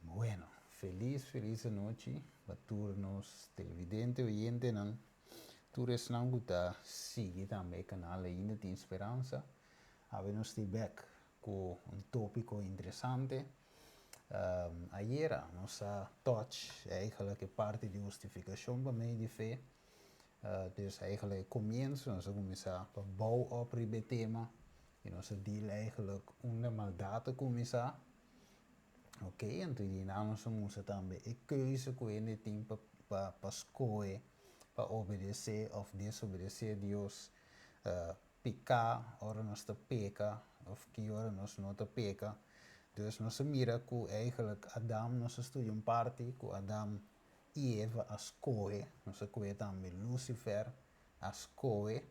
Bueno, felis felis anochi pa tur nos televidente, oyentenan, tur esnan ku ta sigui tambe e kanal Ainda Tin Speransa. Awe nos ta bek ku un tópiko interesante. Ayera nos a touch eigenlijk e parti di hustifikashon pa medio di fe. Dus eigenlijk e komienso nos a kuminsá pa bou op riba e tema i nos a deal eigenlijk unda maldat a kuminsá. Ok, anto di nan nos a mustra tambe e keuze ku hende tin pa pa pa skohe pa obedesé òf desobedesé Dios, piká ora nos ta peka òf ki ora nos no ta peka. Dus nos a mira ku eigenlijk Adam, nos a studia un parti ku Adam i Eva a skohe, nos a kohe tambe Lucifer a skohe.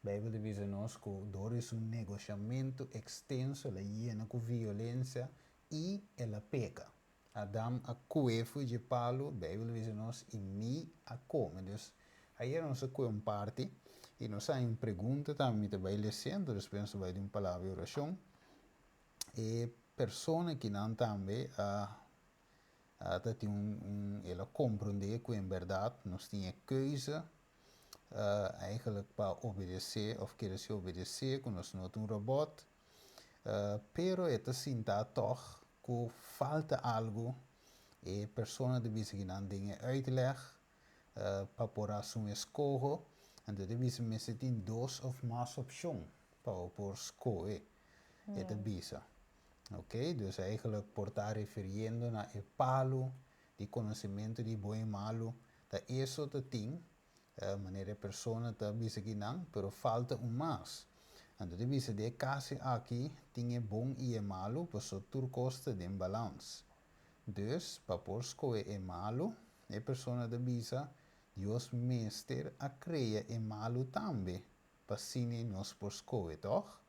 Beibel ta bisa nos ku dor di su negoshamentu ekstenso el a yena ku violensia i el a peka. Adam a kohe for dje palu, Beibel ta bisa nos, i mi a kome. Dus, ayer nos a kohe un parti i nos a haña un pregunta tambe, mi ta bai lese, anto despues nos ta bai di un palabra di orashon. E persona kinan tambe a ta tin un, el a komprondé ku en bèrdat nos tin e keuze eigenlijk pa obedesé òf kere si obedesé ku nos no ta un robòt, pero e ta sinta tòg ku falta algu, e persona ta bisa kinan den e uitleg pa por hasi un eskoho, anto e ta bisa mester tin dos òf mas opshon pa bo por skohe, e ta bisa. Ok, dus eigenlijk por ta refiriendo na e palu di konosementu di bon i malu, ta eso ta tin, manera e persona ta bisa kinan, pero falta un mas. Anto ta bisa di e kasi aki tin e bon i e malu, paso tur kos ta den balans. Dus, pa por skohe e malu, e persona ta bisa, Dios mester a krea e malu tambe, pa asina nos por skohe, tòg?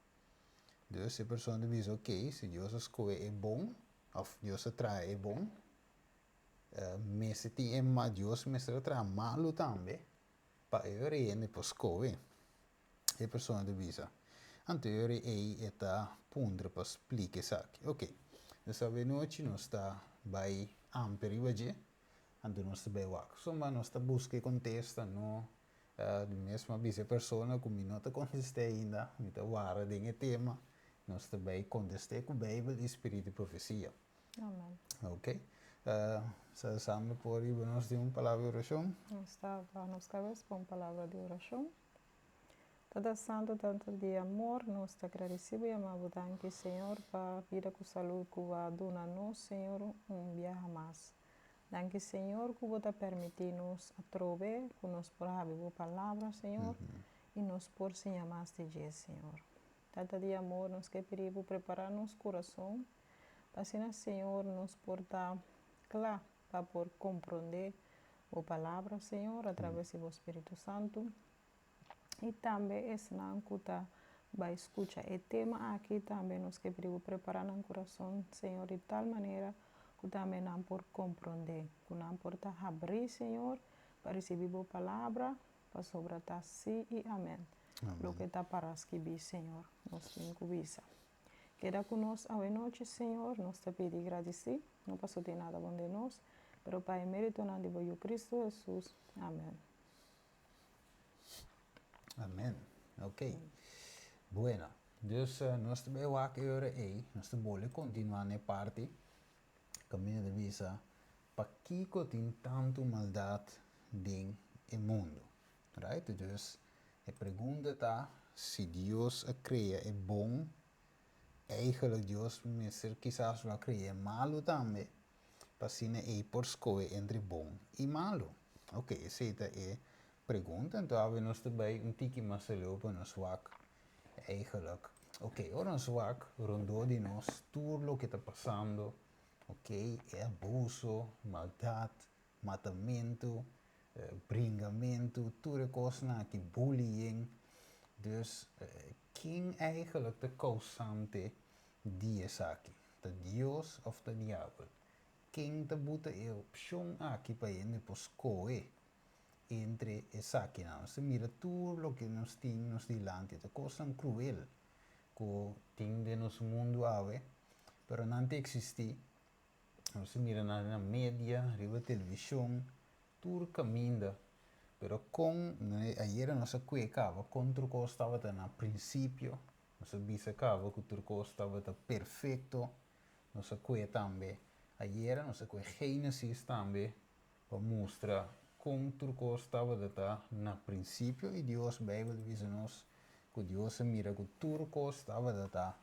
Dus e persona ta bisa, ok, si Dios a skohe e bon, òf Dios a traha e bon, mester tin e ma Dios mester a traha malu tambe pa e ora hende por skohe. E persona ta bisa. Anto e ora ei e ta puntra pa splika esaki. Ok, dus awenochi nos ta bai amplia riba dje, anto nos ta bai wak. Sombra nos ta buska e kontesta, no di mes mi a bisa e persona ku mi no ta kontest'é ainda, mi ta wara den e tema, nos ta bai kontest'é ku Beibel i spiritu di profesia. Amen. Ok. Sa Sandra por riba nos den un palabra di orashon? Nos ta baha nos kabes pa un palabra di orashon. Tata Santu, Tata di amor, nos ta gradisi bo i ama bo danki, Señor, pa bida ku salud ku bo a duna nos, Señor, un biaha mas. Danki, Señor, ku bo ta permití nos atrobe ku nos por habi bo palabra, Señor, i nos por siña mas di dje, Señor. Tata di amor, nos ke pidi bo prepará nos kurason Pa asina, Señor, nos por ta kla pa por komprondé Bo Palabra, Señor, atraves di Bo Spiritu Santu. I tambe esnan ku ta bai skucha e tema aki, tambe nos ke pidi Bo prepará nan kurason, Señor, di tal manera ku tambe nan por komprondé, ku nan por ta habrí, Señor, pa risibí Bo Palabra, pasobra ta sí i amèn loke ta pará skibí, Señor. Nos tin ku bisa. Keda ku nos awe nochi, Señor, nos ta pidi gradisí, no paso tin nada bon den nos, pero pa e meritonan di bo Yu Cristo Jesus. Amen. Amen. Ok. Bueno, dus nos ta bay wak e ora ey, nos ta bolbe continua na e parti kaminda ta bisa pakiko tin tantu maldad den e mundo. Right? Dus e pregunta ta si Dios a krea e bon, eigenlijk Dios mester kisas lo a krea e malu tambe, pa asina ei por skohe entre bon i malu. Ok, esei ta e pregunta. Anto awe nos ta bai un tiki mas aleu pa nos wak eigenlijk. Ok, ora nos wak rondó di nos tur loke ta pasando, ok, e abuso, maldat, matamentu, bringamentu, tur e kosnan aki, bullying. Dus, ken eigenlijk ta kousante di esaki? Ta Dios òf ta diabel? Ken ta buta e opshon aki pa hende por skohe entre esakinan? Nos ta mira tur loke nos tin nos dilanti, ta kosnan kruel ku tin den nos mundu awe. Pero nan ta eksistí. Nos ta mira nan na media, riba televishon, tur kaminda. Pero kon, ayera nos a kue kaba kon tur kos tabata na prinsipio. Nos a bisa kaba ku tur kos tabata perfekto. Nos a kue tambe ayera, nos a kue Génesis tambe pa mustra kon tur kos tabata ta na prinsipio i Dios, Beibel ta bisa nos ku Dios a mira ku tur kos tabata ta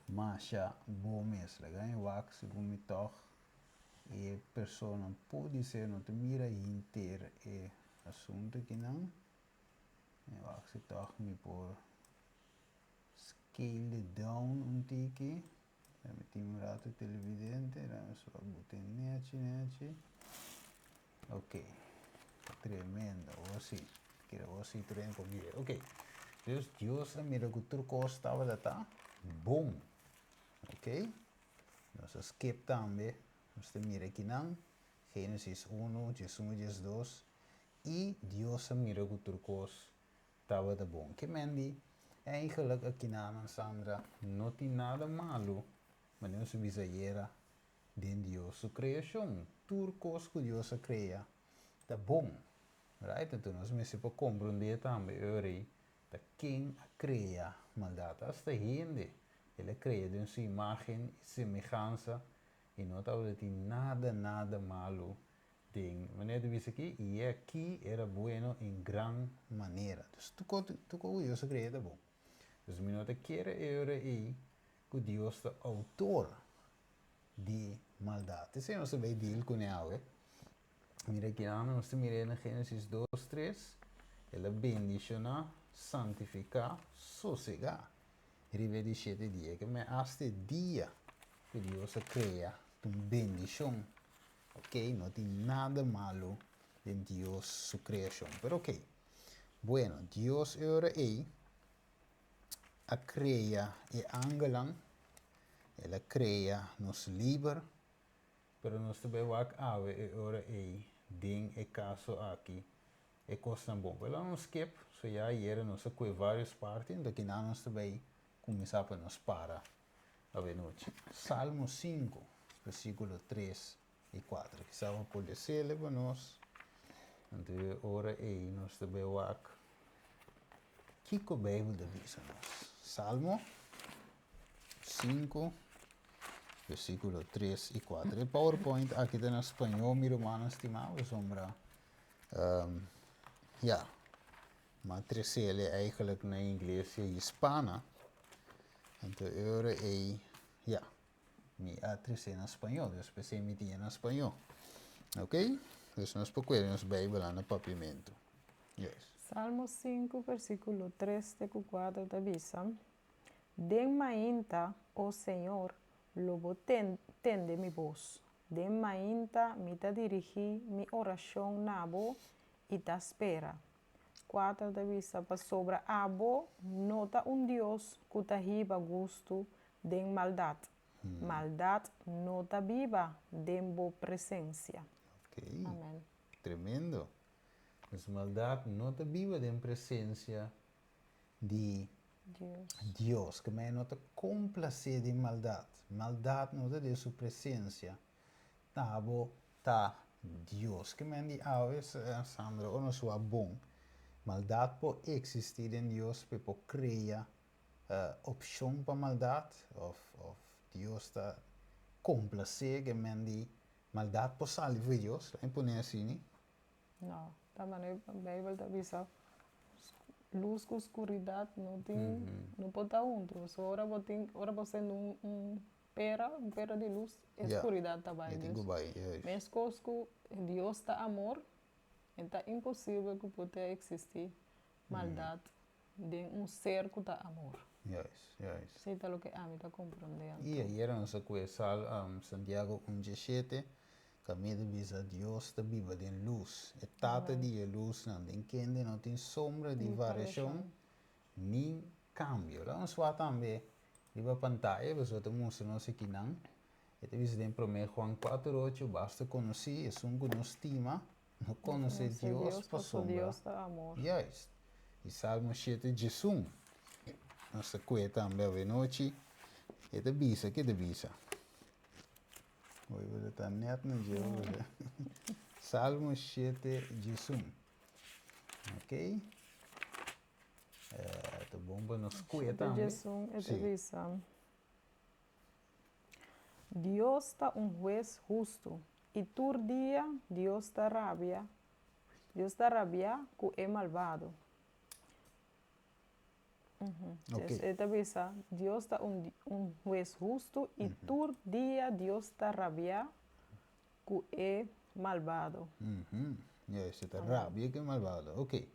masha bon mes. Laga mi wak segun mi tòg e persona podisé no ta mira hinter e asuntu akinan. Mi wak si tòg mi por scale it down un tiki. Mi tin un rato televidente, dan so a bote nechi nechi. Ok, tremendo, o si, kere o si tren por mira. Ok, dus Dios a mira ku tur kos tabata ta bon. Ok, nos a skip tambe, nos ta mira kinan, Génesis 1, 11, 12, i Dios a mira ku tur kos Tabata bon. Ke men di, Eigenlijk akinanan, Sandra, no tin nada malu, manera nos a bisa ayera, den Dios su kreashon. Tur kos ku Dios a krea ta bon. Right? Anto nos mester por komprondé tambe e ora ei ta ken a krea maldat. Asta hende el a krea den su imágen i semehansa i no tabata tin nada, nada malu Den manera di bisa aki, i e aki era bueno en gran manera. Dus tur kos, tur kos ku Dios a krea ta bon. Dus mi no ta kere e ora ei ku Dios ta outor di maldat. Esei nos ta bai deal kuné awe. Mira aki nan nos ta mira na Génesis dos, tres, El a bendishoná, santifiká, sosegá riba e di shete dia. Ke men asta e dia ku Dios a krea ta un bendishon. Ok, no tin nada malo den Dios su creacion, pero ok. Bueno, Dios e ora ey a crea e angelnan, el a crea nos liber, pero nos ta bay wak awe e ora ey den e caso aki e cosnan bon. Pero laga nos skip, so ya ayera nos a cue varios parti, enton kinan nos ta bay cuminsa pa nos para. Awenochi. Salmo 5, versíkulo 3 i 4. Kisas bo por lesele pa nos. Anto e ora ei nos ta bai wak kiko Beibel ta bisa nos. Salmo 5, versíkulo 3 i 4. E PowerPoint aki ta na spañó, mi rumannan stimá, pasobra ya, M'a tresele eigenlijk na iglesia hispana, anto e ora ei, ya, mi a tresé na spañó, dus p'esei mi tin e na spañó. Ok? Dus nos por kuere nos Beibelnan na papiamentu. Yes. Salmo 5, versíkulo 3 te ku 4 ta bisa, Den mainta, o Señor, lo bo tende mi bos. Den mainta mi ta dirigí mi orashon na bo i ta spera. 4 ta bisa, Pasobra abo no ta un Dios ku ta hiba gustu den maldat. Maldat no ta biba den bo presensia. Ok. Amen. Tremendo. Pues maldat no ta biba den presensia di Dios. Dios. Ke men no ta komplasé den maldat. Maldat no ta den su presensia. Abo ta Dios. Ke men di awe, Sandra, ora nos wak bon, maldat por eksistí den Dios p'e por krea opshon pa maldat? Òf òf Dios ta komplasé ke men di maldat por sali for di Dios? Laat mi pone asini. No, ta manera Beibel ta bisa, lus ku skuridat no tin, no por ta huntu. So ora bo tin, ora bo sende un un pera, un pera di lus, e skuridat ta bai. E tin ku bai, juist. Meskos ku Dios ta amor, e ta imposibel ku por ta eksistí maldat den un ser ku ta amor. Juist, juist. Esei ta loke ami ta komprondé anto. I ayera nos a kue sal Santiago un diesshete, kaminda ta bisa Dios ta biba den lus, e Tata di e lusnan, den kende no tin sombra di variashon ni kambio. Laga nos wak tambe riba pantaya, pasobra ta mustra nos akinan. E ta bisa den promé Juan kuater ocho, Basta konosí esun ku nos stima, no konosé Dios pasobra Juist. I Salmo shete djesun, nos ta kue tambe awenochi, e ta bisa, ke ta bisa? Bo ta net na dje. Salmo 7, 11. Ok? Ta bon pa nos skucha tambe. 11 e ta bisa: Dios ta un hues hustu, i tur dia Dios ta rabia, Dios ta rabia ku e malbado. Ok. E ta bisa: Dios ta un hues hustu, i tur dia Dios ta rabia ku e malbado. Juist, e ta rabia ku e malbado. Ok.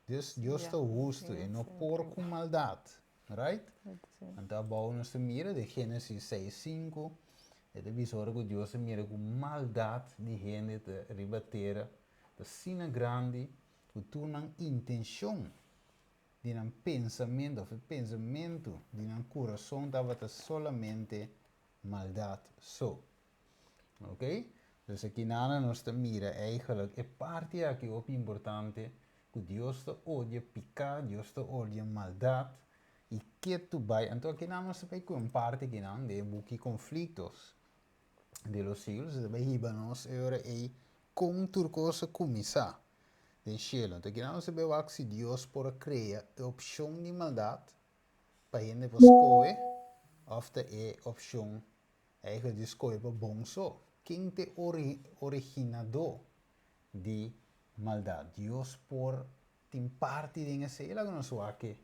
Dus Dios ta hustu, e no por ku maldat. Right? Anto abou nos ta mira den Génesis 6, 5, e ta bisa ora ku Dios a mira ku maldat di hende ta riba tera ta asina grandi ku tur nan intenshon di nan pensamentu òf e pensamentu di nan kurason tabata solamente maldat so. Ok? Dus akinana nos ta mira eigenlijk e parti aki hopi importante ku Dios ta odia piká, Dios ta odia maldat i ketu bai. Anto akinan nos ta bai ku un parti akinan den e buki Conflictos de los Siglos, ta bai hiba nos e ora ei kon tur kos a kuminsá den shelu. Anto akinan nos ta bai wak si Dios por a krea e opshon di maldat pa hende por skohe òf ta e opshon eigenlijk di skohe pa bon so. Ken ta e originadó di maldat? Dios por tin parti den esei? Laga nos wak e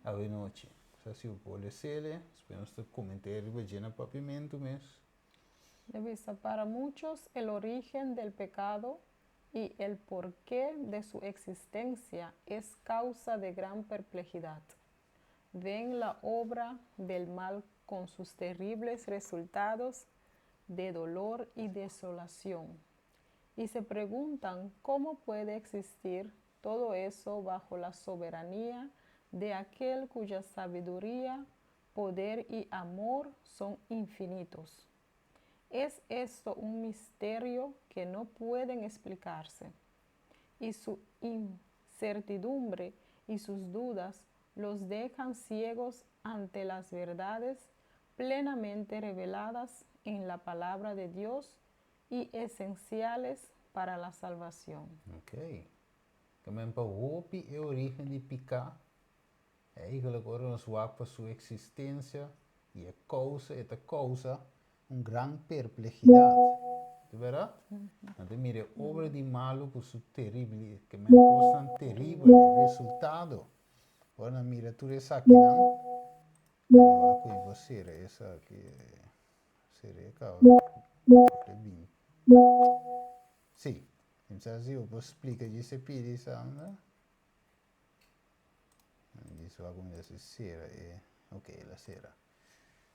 awenochi. Sa si bo por les'e, despues nos ta koment'é riba dje na papiamentu mes. E bisa, Para muchos el origen del pecado y el porqué de su existencia es causa de gran perplejidad. Ven la obra del mal con sus terribles resultados de dolor y desolación, y se preguntan cómo puede existir todo eso bajo la soberanía de aquel cuya sabiduría, poder y amor son infinitos. Es esto un misterio que no pueden explicarse, y su incertidumbre y sus dudas los dejan ciegos ante las verdades plenamente reveladas en la palabra de Dios y esenciales para la salvación. Ok. Ke men pa hopi e origen di piká, eigenlijk ora nos wak pa su eksistensia i e kousa, e ta kousa un gran perplejidat. Ta bèrdat? Nan ta mira e obra di malu ku su teribli, ke men kosnan teribel, e resultado. Ora nan mira tur esakinan, nan wak ku i bo sera esaki, sera e kaba, e bin. Sí, mi sa si bo por splika djis e pidi, Sandra. Djis wak ku mi ta si sera e, ok, el a sera.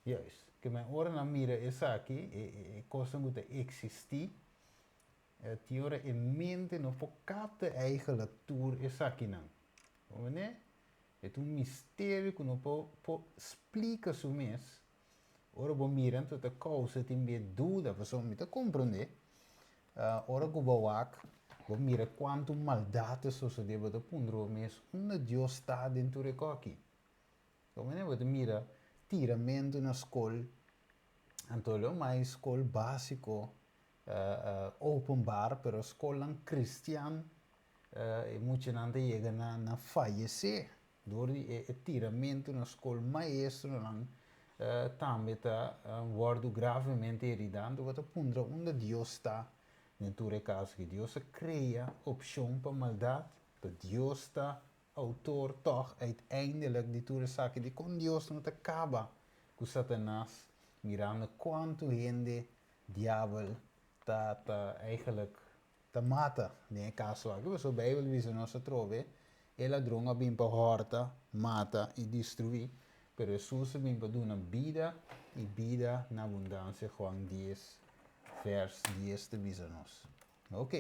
Juist. Ke men ora nan mira esaki, e e kosnan ku ta eksistí, tin ora e mente no por kapta eigenlijk tur esakinan. Comprende? E ta un misterio ku no por por splika su mes. Ora bo mira anto ta kousa tin be duda, pasobra mi ta komprendé, ora ku bo wak, bo mira kuantu maldat ta sosodé, bo ta puntra bo mes, unda Dios ta den tur e koki? Komende bo ta mira tiramentu na skol, anto lo mai skol básiko openbaar, pero skolnan kristian e muchanan ta yega na fayesé dor di e tiramentu na skol, maestronan tambe ta wòrdu gravemente heridá. Anto bo ta puntra unda Dios ta den tur e kaso aki. Dios a krea opshon pa maldat, pero Dios ta Outor tòg uiteindelijk di tur esaki dikon Dios no ta kaba ku Satanas mirando kuantu hende diabel ta ta eigenlijk ta mata den e kaso aki pasobra Beibel ta bisa nos atrobe e ladron a bin pa hòrta, mata i destruí pero Hesus a bin pa duna bida i bida na abundansia Juan dies vers dies ta bisa nos. Ok.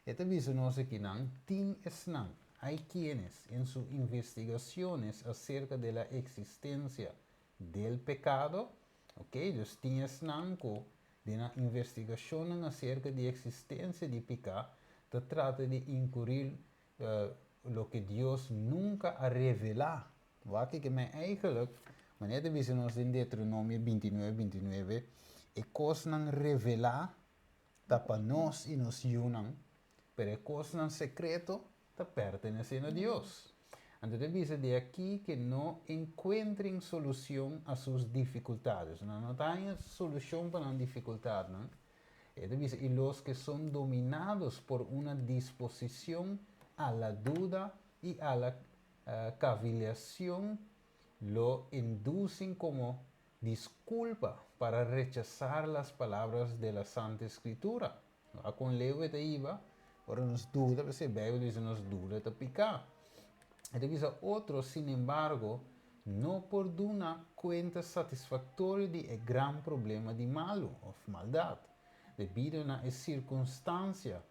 E ta bisa nos akinan, Tin esnan, hay quienes, en su investigaciones acerca de la existencia del pecado, ok, dus tin esnan ku den nan investigacionnan acerca di existencia di pica ta trata di incurir loke Dios nunca a revela. Wak ke men eigenlijk, manera ta bisa nos den Deuteronomio 29, 29, E kosnan revelá ta pa nos i nos yunan, pero e kosnan sekreto ta pertenesé na Dios. Anto ta bisa de aquí que no encuentren solución a sus dificultades. Nan no ta haña solushon pa nan difikultatnan. E ta bisa, y los que son dominados por una disposición a la duda y a la cavilación lo inducen como disculpa para rechasar las palabras de la Santa Escritura. Wak kon leu e ta iba, ora nos duda, p'esei Bijbel ta bisa nos duda ta piká. E ta bisa otro, sin embargo, no por duna kuenta satisfaktorio di e gran problema di malu òf maldat, debido na e sirkunstansia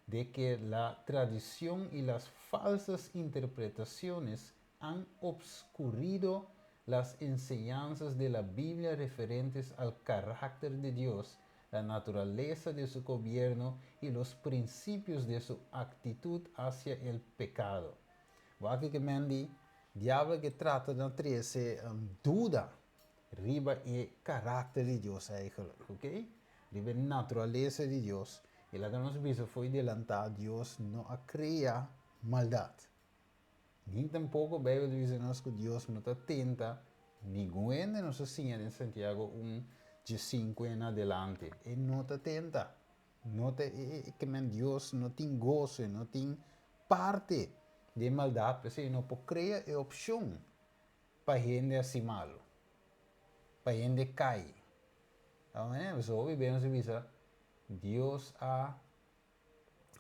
de ke la tradicion y las falsas interpretaciones han obscurido las enseñanzas de la Biblia referentes al carácter de Dios, la naturaleza de su gobierno y los principios de su actitud hacia el pecado. Wak ke men di, diabel ke trata na trese duda riba e karakter di Dios eigenlijk, ok? Riba e naturalesa di Dios. I laga nos bisa fo'i delantá, Dios no a krea maldat. Ni tampoko Beibel ta bisa nos ku Dios no ta tenta ningun hende. Nos a siña den Santiago un diesinku en adelante. E no ta tenta. No ta e ke men Dios no tin goso, e no tin parte den maldat, p'esei e no por krea e opshon pa hende hasi malu, pa hende kai. Amen. Pasobra hopi bes nos a bisa Dios a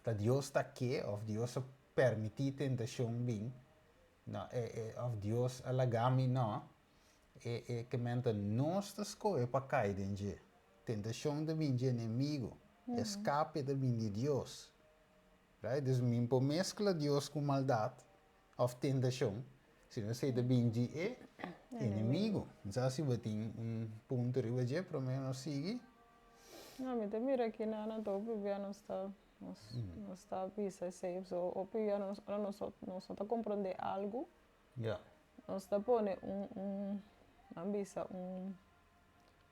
Ta Dios ta ke of Dios a permití tentashon bin? No, e, e, of Dios a laga mi? No. E, e ke men ta nos ta skohe pa kai den dje. Tentashon ta bin dje enemigu. Eskape ta bin di Dios. Right? Dus mi por meskla Dios ku maldat of tentashon, sino esei ta bin di e enemigu. Mi sa si bo tin un punto riba dje promé nos sigui. No, mi ta mira aki nan anto hopi bia nos ta nos nos ta bisa esei so hopi bia nos ora nos nos no ta komprondé algu nos ta pone un un nan bisa un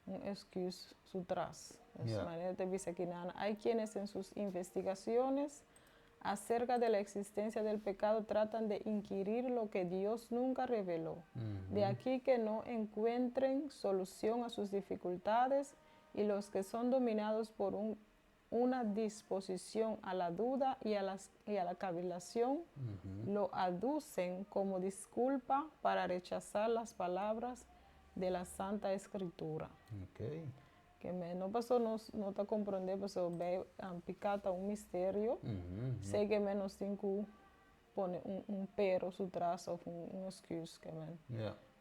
un excuse su tras. Manera ta bisa aki nan hay quienes en sus investigaciones acerca de la existencia del pecado tratan de inquirir lo que Dios nunca reveló. De aquí que no encuentren solución a sus dificultades y los que son dominados por un, una disposición a la duda y a, las, y a la cavilación lo aducen como disculpa para rechazar las palabras de la Santa Escritura. Ke men no paso nos no ta komprondé paso bij piká ta un misterio, esei ke men nos tin ku pone un un pero su tras òf un un excuse ke men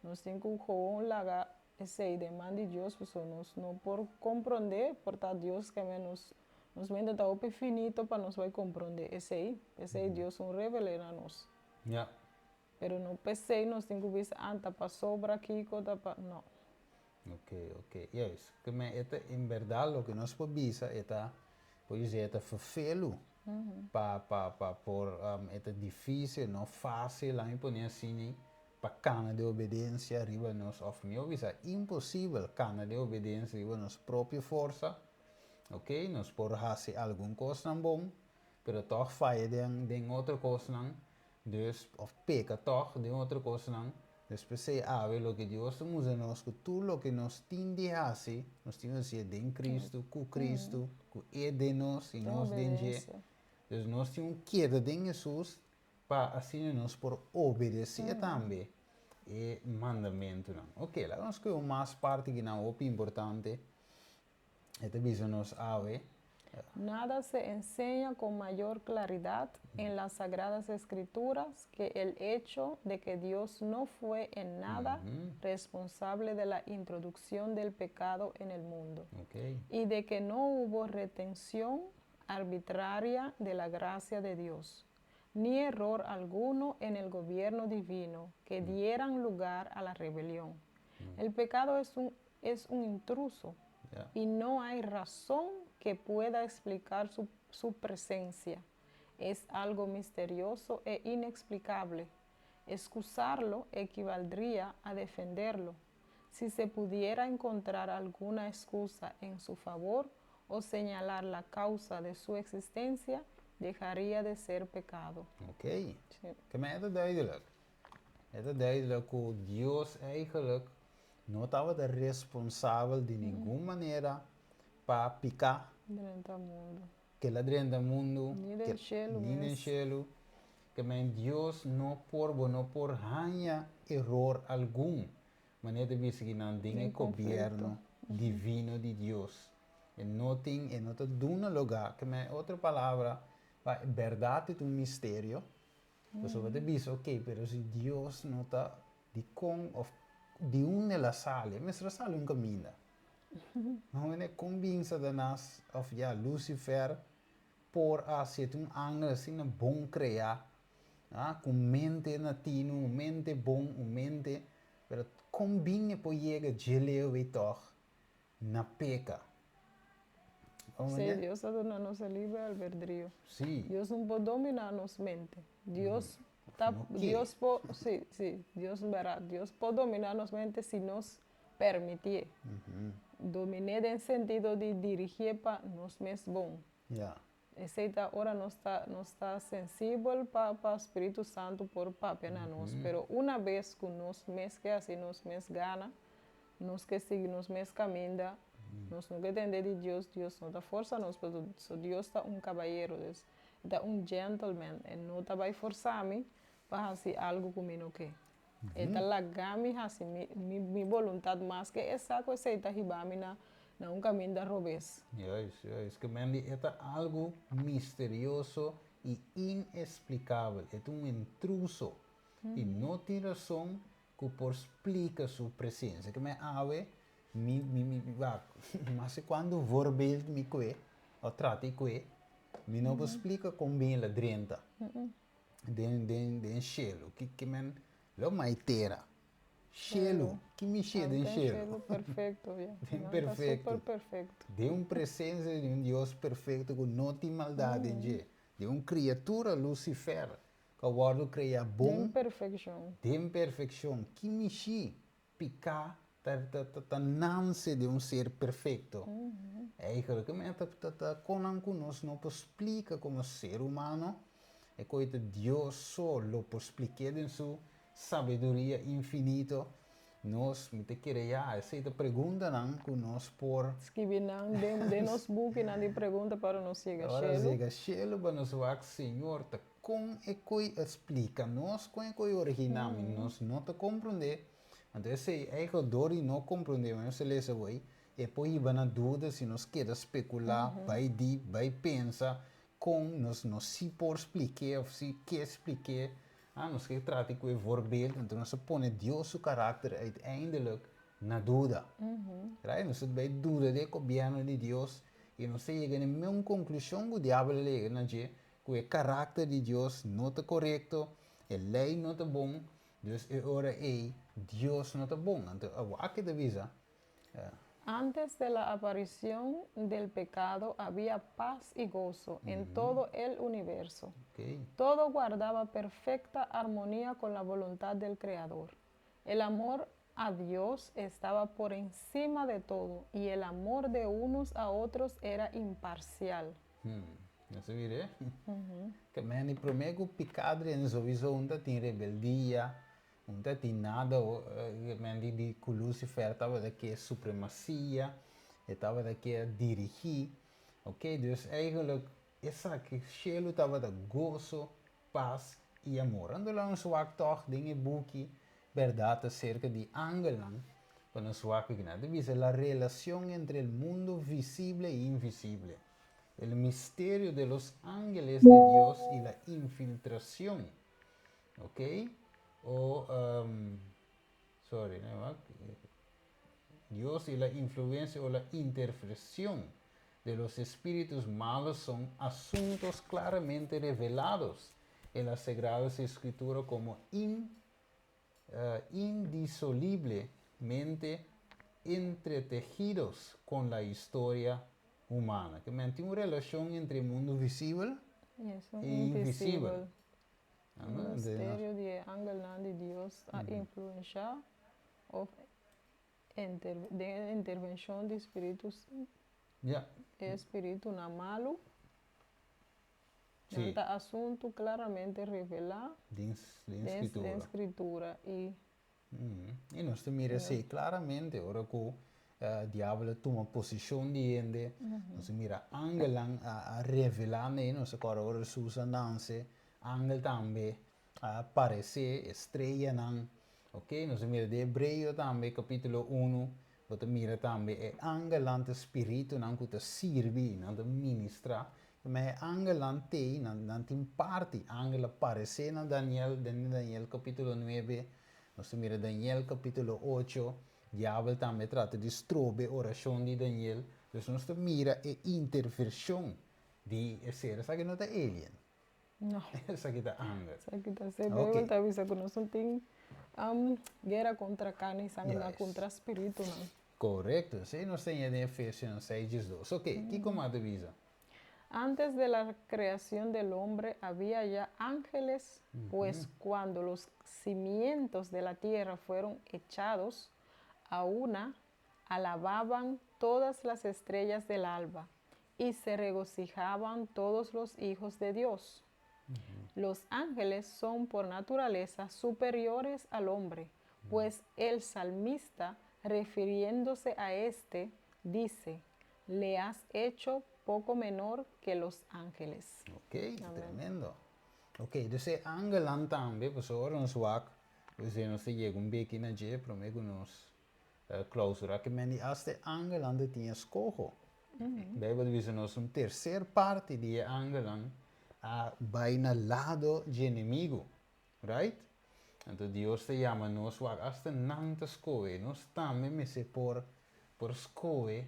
nos tin ku gewoon laga esei den man di Dios paso nos no por komprondé por ta Dios ke men nos nos mente ta hopi finito pa nos bai komprondé esei, p'esei Dios un revel'é na nos. Pero no p'esei nos tin ku bisa ah ta pasobra kiko ta pa no. Ok, ok. Juist. Ke men e ta en berdad loke nos por bisa e ta, por bisa e ta ferfelu pa pa pa por e ta dificil, no facil, laat mi pone asina, pa cana den obedencia riba nos, of mihor bisa imposibel cana den obedencia riba nos propio forsa. Ok, nos por haci algun cosnan bon, pero toch faya den den otro cosnan. Dus, of peka tòg den otro kosnan. Dus p'esei awe loke Dios ta mustra nos ku tur loke nos tin di hasi, nos tin di hasié den Kristu, ku Kristu, ku E den nos i nos den dje. Dus nos tin un keda den Hesus pa asina nos por obedesé tambe e mandamentunan. Oke, laga nos kohe un mas parti kinan hopi importante. E ta bisa nos awe. Nada se enseña con mayor claridad en las Sagradas Escrituras que el hecho de que Dios no fue en nada responsable de la introducción del pecado en el mundo y de que no hubo retención arbitraria de la gracia de Dios, ni error alguno en el gobierno divino que dieran lugar a la rebelión. El pecado es un, es un intruso y no hay razón que pueda explicar su, su presencia. Es algo misterioso e inexplicable. Excusarlo equivaldría a defenderlo. Si se pudiera encontrar alguna excusa en su favor o señalar la causa de su existencia, dejaría de ser pecado. Ok. Ke men e ta duidelijk. E ta duidelijk ku Dios eigenlijk no tabata responsabel di ningun manera pa piká. Drenta mundu. Ku el a drenta mundu. Ni den shelu Ni den mes. Shelu. Ke men Dios no por, bo no por haña eror algun. Manera ta bisa ki nan den e Den gobièrnu konflikto. Divino di Dios. E no tin, e no ta duna lugá. Ke men otro palabra, pa bèrdat ta un misterio. Pasobra bo ta bisa, ok, pero si Dios no ta di kon òf di unda el a sali, e mester a sali un kaminda. No mene kon bin Satanas òf ya Lucifer por a hasi un angel asina bon kreá, ah, ku mente na tinu, un mente bon, un mente, pero kon bin e por yega dje leu ei tòg na peka? Sí, Dios a duna nos e libre albedrio. Dios no por dominá nos mente. Dios ta, No ke. Dios por, sí, sí, Dios bèrdat, Dios por dominá nos mente si nos permitié. Dominé den sentido di dirigié pa nos mes bon. Esei ta ora nos ta sensibel pa Spiritu Santu por papia na nos. Pero una bes ku nos mes ke hasi nos mes gana, nos ke sigui nos mes kaminda, nos no ke tende di Dios, Dios no ta forsa nos, pasobra so Dios ta un kabayero, dus e ta un gentleman, e no ta bai forsa mi pa hasi algu ku mi no ke. E ta laga mi hasi mi boluntat maske e sa ku esei ta hiba mi na un kaminda robes. Juist, juist. Ke men di e ta algu misterioso i ineksplikabel. E ta un intruso. I no tin rason ku por splika su presensia. Ke men awe, mi, wak, mas kuando voorbeeld mi kue, o trata kue, mi no por splika kon bin el a drenta den shelu. Ke men, lo mai tera. Shelu, ki mishi den Den shelu. Shelu perfekto, ya. Den Nan ta perfekto. super perfekto. Den un presensia di un Dios perfekto ku no tin maldat den dje. Di un kriatura Lucifer, ku a wòrdu kreá bon. Den perfekshon. Den perfekshon. Ki mishi piká ta nase di un ser perfekto? Eigenlijk, ke men ta kosnan ku nos no por splika komo ser humano, e kos ta Dios so lo por splika den su sabiduria infinito. Nos, mi ta kere ya, esei ta preguntanan ku nos por Skirbi nan den nos bukinan di pregunta pa nos yega Ora shelu. Yega shelu pa nos wak Señor ta kon e kos splika nos kon e kos original, nos no ta komprondé. Anto esei eigenlijk dor di no komprondé, nos lesa wei, e por hiba na duda si nos keda spekulá, bai diep, bai pensa kon nos no si por splika òf si ke splika. Ah, nos ke trata ku e voorbeeld, anto nos pone Dios su karakter uiteindelijk na duda. Right? Nos bai duda di gobièrnu di Dios i nos yega na mesun konklushon ku diabel a yega na dje, ku e karakter di Dios no ta korekto, e lei no ta bon, dus e ora ei Dios no ta bon. Anto, aki ta bisa? Ja. Antes de la aparición del pecado había paz y gozo en todo el universo. Todo guardaba perfecta armonía con la voluntad del Creador. El amor a Dios estaba por encima de todo y el amor de unos a otros era imparcial. Nos a mira? Ke men promé ku piká drenta sowieso no tin rebeldia, no tin nada, men di ku Lucifer tabata ke supremasia, e tabata ke dirigí. Ok, dus eigenlijk esaki shelu tabata goso, pas i amor. Anto nos wak toch den e buki bèrdat aserka di angelnan, pa nos wak ku nan bisa la relación entre el mundo visible e invisible. El misterio de los ángeles de Dios y la infiltración. Ok? O, sorry, no, Dios y la influencia o la intervención de los espíritus malos son asuntos claramente revelados en las Sagradas Escrituras como indisolublemente entretejidos con la historia humana. Ke men tin un relashon entre mundu visibel I i invisibel. Invisibel. E misterio di angelnan di Dios a influensiá òf Inter, den intervenshon di spiritu, e spiritunan malu. Nan ta asuntu klaramente revelá den Skritura. Den Skritura i. I nos ta mira esei klaramente ora ku diabel a tuma posishon di hende. Nos ta mira angelnan a revelá na e. Nos ta kòrda ora Hesus a nanse, angel tambe a aparesé, e streanan. Ok, nos ta mira den Hebreo tambe kapítulo unu, bo ta mira tambe e angelnan ta spiritunan ku ta sirbi, nan ta ministrá. Ma e angelnan t'ei, nan nan tin parti. Angel a paresé na Daniel den Daniel kapítulo nuebe. Nos ta mira Daniel kapítulo ocho, diabel tambe a trata di strobe orashon di Daniel. Dus nos ta mira e intervershon di e ser. Esaki no ta alien. No. Esaki ta angel. Esaki ta se Bijbel ta bisa ku nos no tin guera kontra karni i sangre, ma kontra spiritunan. Korekto. Esei nos ta haña den Efesionan seis diesdos. Oke, kiko mas ta bisa? Antes de la creación del hombre había ya ángeles, pues cuando los cimientos de la tierra fueron echados, a una alababan todas las estrellas del alba y se regocijaban todos los hijos de Dios. Los ángeles son por naturaleza superiores al hombre, pues el salmista, refiriéndose a este, dice, le has hecho poco menor que los ángeles. Ok, tremendo. Ok, dus e angelnan tambe, pasobra ora nos wak, pues nos ta yega un beki na dje prome ku nos Clausura ke men di asta e angelnan ta tin eskoho. Bijbel ta bisa nos un tercer parti di e angelnan a bai na lado dje enemigu. Right? Anto Dios ta yama nos wak asta nan ta skohe. Nos tambe mester por por skohe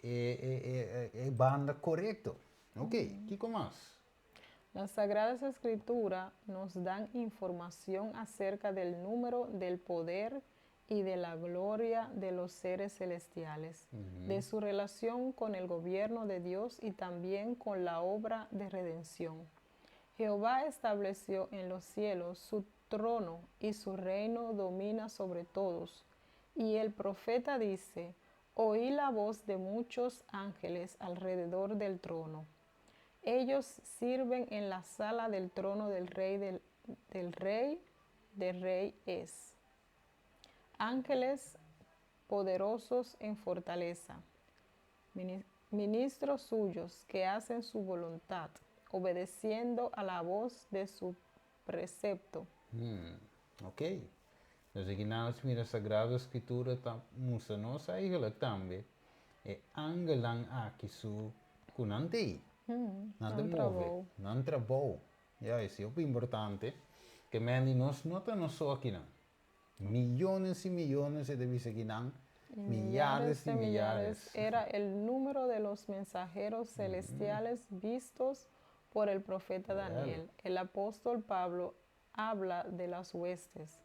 e e e e banda korekto. Ok, kiko mas? Las Sagradas Escrituras nos dan información acerca del número, del poder y de la gloria de los seres celestiales, de su relación con el gobierno de Dios y también con la obra de redención. Jehová estableció en los cielos su trono y su reino domina sobre todos. Y el profeta dice, oí la voz de muchos ángeles alrededor del trono. Ellos sirven en la sala del trono del rey del, del rey de rey es. Ángeles poderosos en fortaleza, ministros suyos que hacen su voluntad, obedeciendo a la voz de su precepto. Ok. Dus aki nan nos mira Sagrado Escritura ta mustra nos eigenlijk tambe e angelnan aki su ku nan t'ei. Nan ta move. Nan trabou. Ya, esei hopi importante. Ke men di nos no ta nos so akinan. Miyones y miyones e ta bisa akinan, miyares y miyares. Era el número de los mensajeros celestiales vistos por el profeta Daniel. El apóstol Pablo habla de las huestes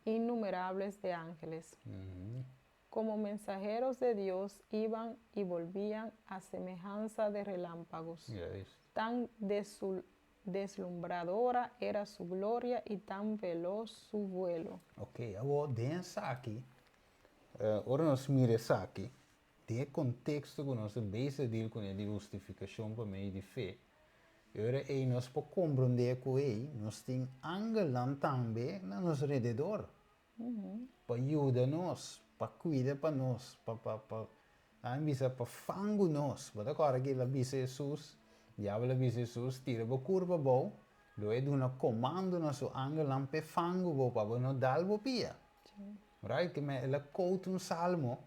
innumerables de ángeles. Como mensajeros de Dios iban y volvían a semejanza de relámpagos. Tan deslumbradora era su gloria y tan veloz su vuelo. Ok, awor den esaki, ora nos mira esaki, den e konteksto ku nos ta bezig deal kuné di hustifikashon pa medio di fe, e ora ei nos por komprondé ku ei nos tin angelnan tambe na nos rededor. Pa yuda nos, pa kuida pa nos, pa pa pa nan bisa pa fangu nos. Bo ta kòrda ki el a bisa Hesus, diabel a bisa Hesus, tira bo kurpa abou, lo e duna komando na su angelnan p'e fangu bo pa bo no dal bo pia. Right? Ke men el a kouta un salmo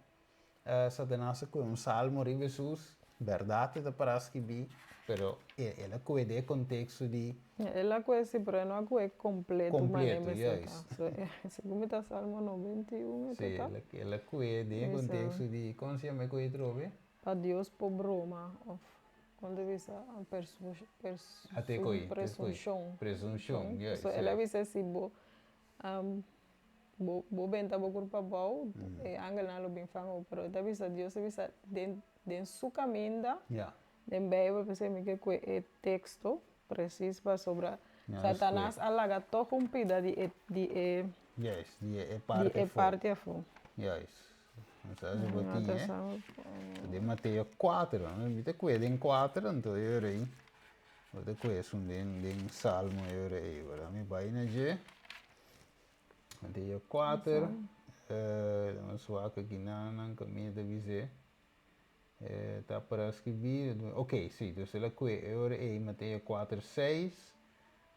Satanas a kohe un salmo riba Hesus, bèrdat e ta pará skibí, pero el a kohe den e konteksto di. El a kohe si, pero e no a kohe kompleto manera Kompleto, mester ta. juist. So, segun mi ta Salmo 91 e Sí, ta. el a kohe den e konteksto di, kon se yama e kohe atrobe? Pa Dios por broma òf kon ta bisa Ate kohe, te kohe. presunshon. Presunshon, juist, So el a sí. bisa si bo Bo bo benta bo kurpa abou, e angelnan lo bin fanga bo, pero e ta bisa, Dios ta bisa den den su kaminda, den Beibel, p'esei mi ke kue e teksto presis pasobra Satanas a laga tòg un pida di e di e Juist, di e di parti e afó. parti afó. Juist. No sa si bo tin e. Den Mateo 4, mi ta kue den 4, anto e ora ei bo ta kue esun den den Salmo e ora ei. Pero mi bai na dje. Mateo 4, nos wak aki nan nan kaminda ta bis'é. Ta para skibí, ok, sí, dus el a kue e ora ei Mateo 4, 6,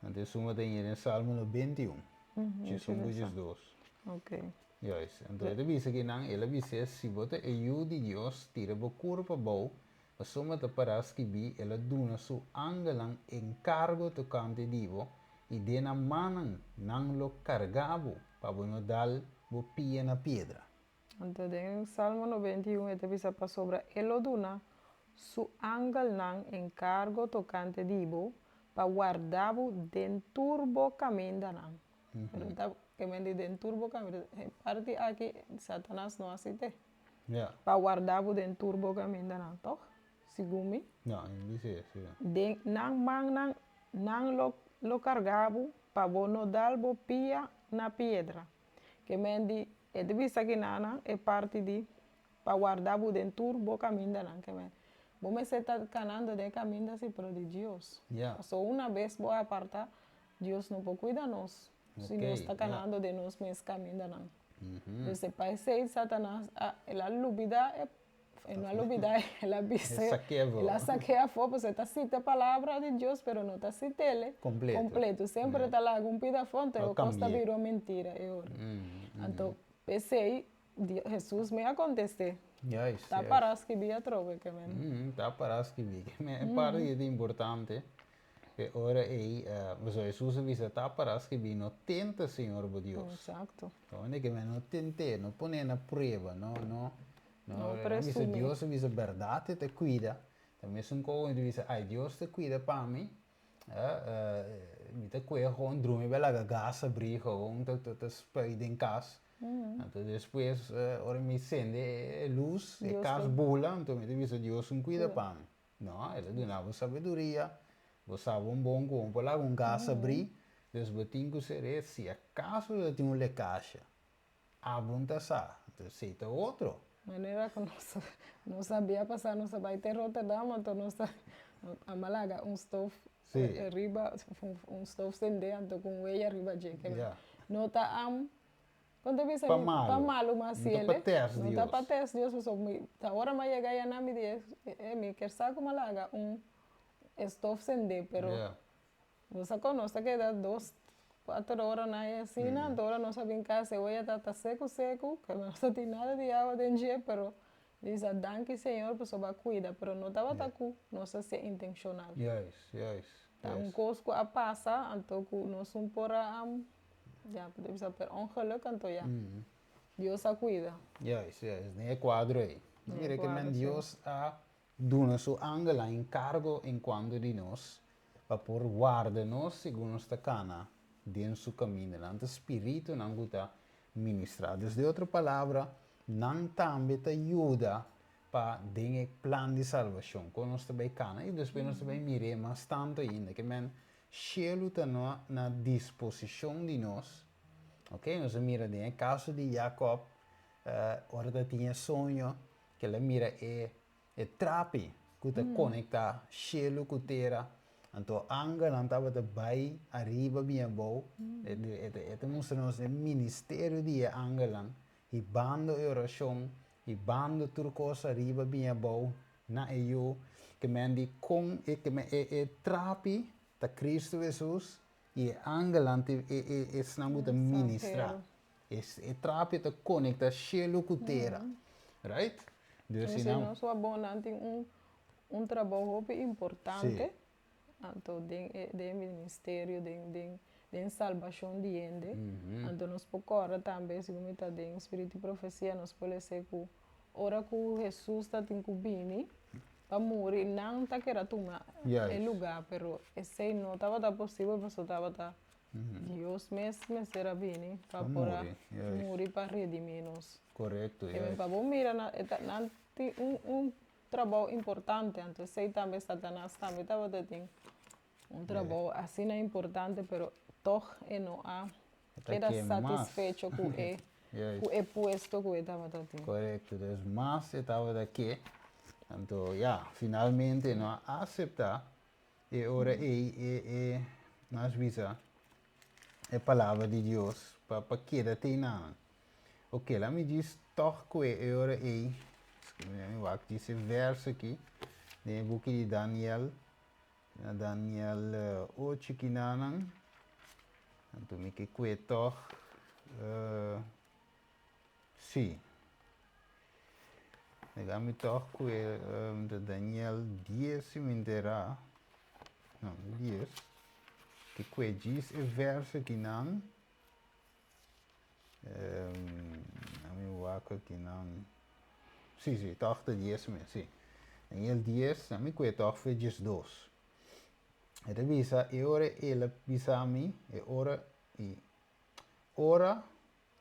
anto esun bo ta haña den Salmo 91, 11 ku 12. Ok. Juist, anto e ta bisa ki nan, el a bis'é, si bo ta e Yu di Dios, tira bo kurpa abou, pasobra ta para skibí, el a duna su angelnan enkargo tokante di bo, i den nan mannan nan lo karga bo, pa bo no dal bo pia na piedra. Anto den Salmo 91 e ta bisa, Pasobra E lo duna Su angelnan enkargo tokante di bo pa warda bo den tur bo kamindanan. Pero ta ke men di den tur bo kaminda. E parti aki Satanas no a sit'é. Pa warda bo den tur bo kamindanan, tòg? Segun mi. No, e no bisa esei. Den nan mannan nan lo lo karga bo pa bo no dal bo pia na piedra. Ke men di, e ta bisa kinanan e parti di pa warda bo den tur bo kamindanan. Ke men, bo mester ta kanando den e kaminda si, pero di Dios. Pasobra una bes bo aparta, Dios no por kuida nos si nos ta kanando den nos mes kamindanan. Entonces pa esei Satanas a, el a lubida e E no a lubida, el a bisa, el a sak'é afó, pasobra e ta sita e palabra di Dios, pero no ta sit'el kompleto. Semper e ta laga un pida afó, anto e kos ta bira un mentira e ora. Anto, p'esei, Hesus mi a kontest'é, Ta pará skibí atrobe ke men. Ta pará skibí ke men. E parti ei ta importante, e ora ei, pasobra Hesus a bisa, Ta pará skibí, no tenta Señor bo Dios. Eksakto. Unda ke men no tent'é, no pon'é na prueba, no, no. No presumí. Bisa Dios a bisa berdad e ta cuida. Ta mesun cosa cu ta bisa ay Dios ta cuida pa mi. Mi ta cuida gewoon drumi be laga gas abri gewoon ta ta spuit den cas. Anto despues ora mi sende e luz e cas bula anto mi ta bisa Dios un cuida pa mi. No, el a duna bo sabiduria, bo sa bon bon cu bo por laga un gas abri, dus bo tin cu ser si acaso ta tin un lekasha. Abo no ta sa, entonces esei ta otro. Manera ku nos nos a bia pasá nos a bai te Rotterdam anto nos a a laga un stof riba un stof sendé anto ku un weya riba dje ke no ta kon ta bisa Pa malu. Pa malu mas No ta pa tèst Dios. No ta pa tèst Dios pasobra mi ta ora mi a yega ayá nan mi di e mi ker sa ku mi a laga un stof sendé pero Nos a con nos ta keda dos, cuater ora na e asina, anto ora nos a bin cas e oya ta seco seco, que no ta tin nada di awa den dje, pero bisa danki Señor pasobra a cuida, pero no tabata cu nos a hacié intencional. Juist, juist, Ta un cos cu a pasa, anto cu nos un por a, ya, por bisa per ongeluk, anto ya, Dios a cuida. Juist, juist, den e cuadro ey. Mira que men Dios a duna su angelnan encargo en cuanto di nos, pa por warda nos segun nos ta kana den su kamindanan. Ta spiritunan ku ta ministrá. Dus den otro palabra, nan tambe ta yuda pa den e plan di salbashon, kon nos ta bai kana i despues nos ta bai mir'é mas tantu ainda. Ke men, shelu ta na disposishon di nos. Oke, nos a mira den e kaso di Jakòb, ora ta tin e soño, ke el a mira e E trapi ku ta konektá shelu ku tera, anto angelnan tabata bai ariba bin abou. E ta mustra nos e ministerio di e angelnan, hibando e orashon, hibando tur kos ariba bin abou na e Yu. Ke men di kon e e trapi ta Kristu Hesus i e angelnan ta esnan ku ta ministrá. E trapi ta conecta cielo cu tera. Right? Dus si nan. Nos wabonnan tin un un trabou hopi importante. Anto den e den e ministerio, den den den salbacion di hende. Anto nos por corda tambe segun mi ta den spiritu di profecia nos por lese cu ora cu Jesus ta tin cu bini pa muri nan ta keda tuma e lugar pero esey no tabata posibel pasobra tabata Dios mes mester a bini pa por a muri pa redimí nos. Korekto, juist. Pa bo mira na e ta nan tin un un trabou importante, anto esei tambe Satanas tambe tabata tin un trabou asina importante, pero tog e no a keda satisfecho ku e. Ku e puesto ku e tabata tin. Korekto, dus mas e tabata ke, anto ya, finalmente e no a aseptá e ora ei e e nos bisa e palabra di Dios pa keda te einan. Ok, laat mi djis tòg ku e e ora ei, mi wak djis e verso aki den e buki di Daniel. Na Daniel ocho kinanan, anto mi ke kue tòg, sí, laga mi tòg kue ta Daniel dies si mi ntera, no, no dies, ke kue djis e verso kinan, mi wak akinan, sí, sí, tòg ta dies mes, sí. Daniel dies, mi kue tòg fe 12. E ta bisa, e ora el a bisa mi, e ora i ora,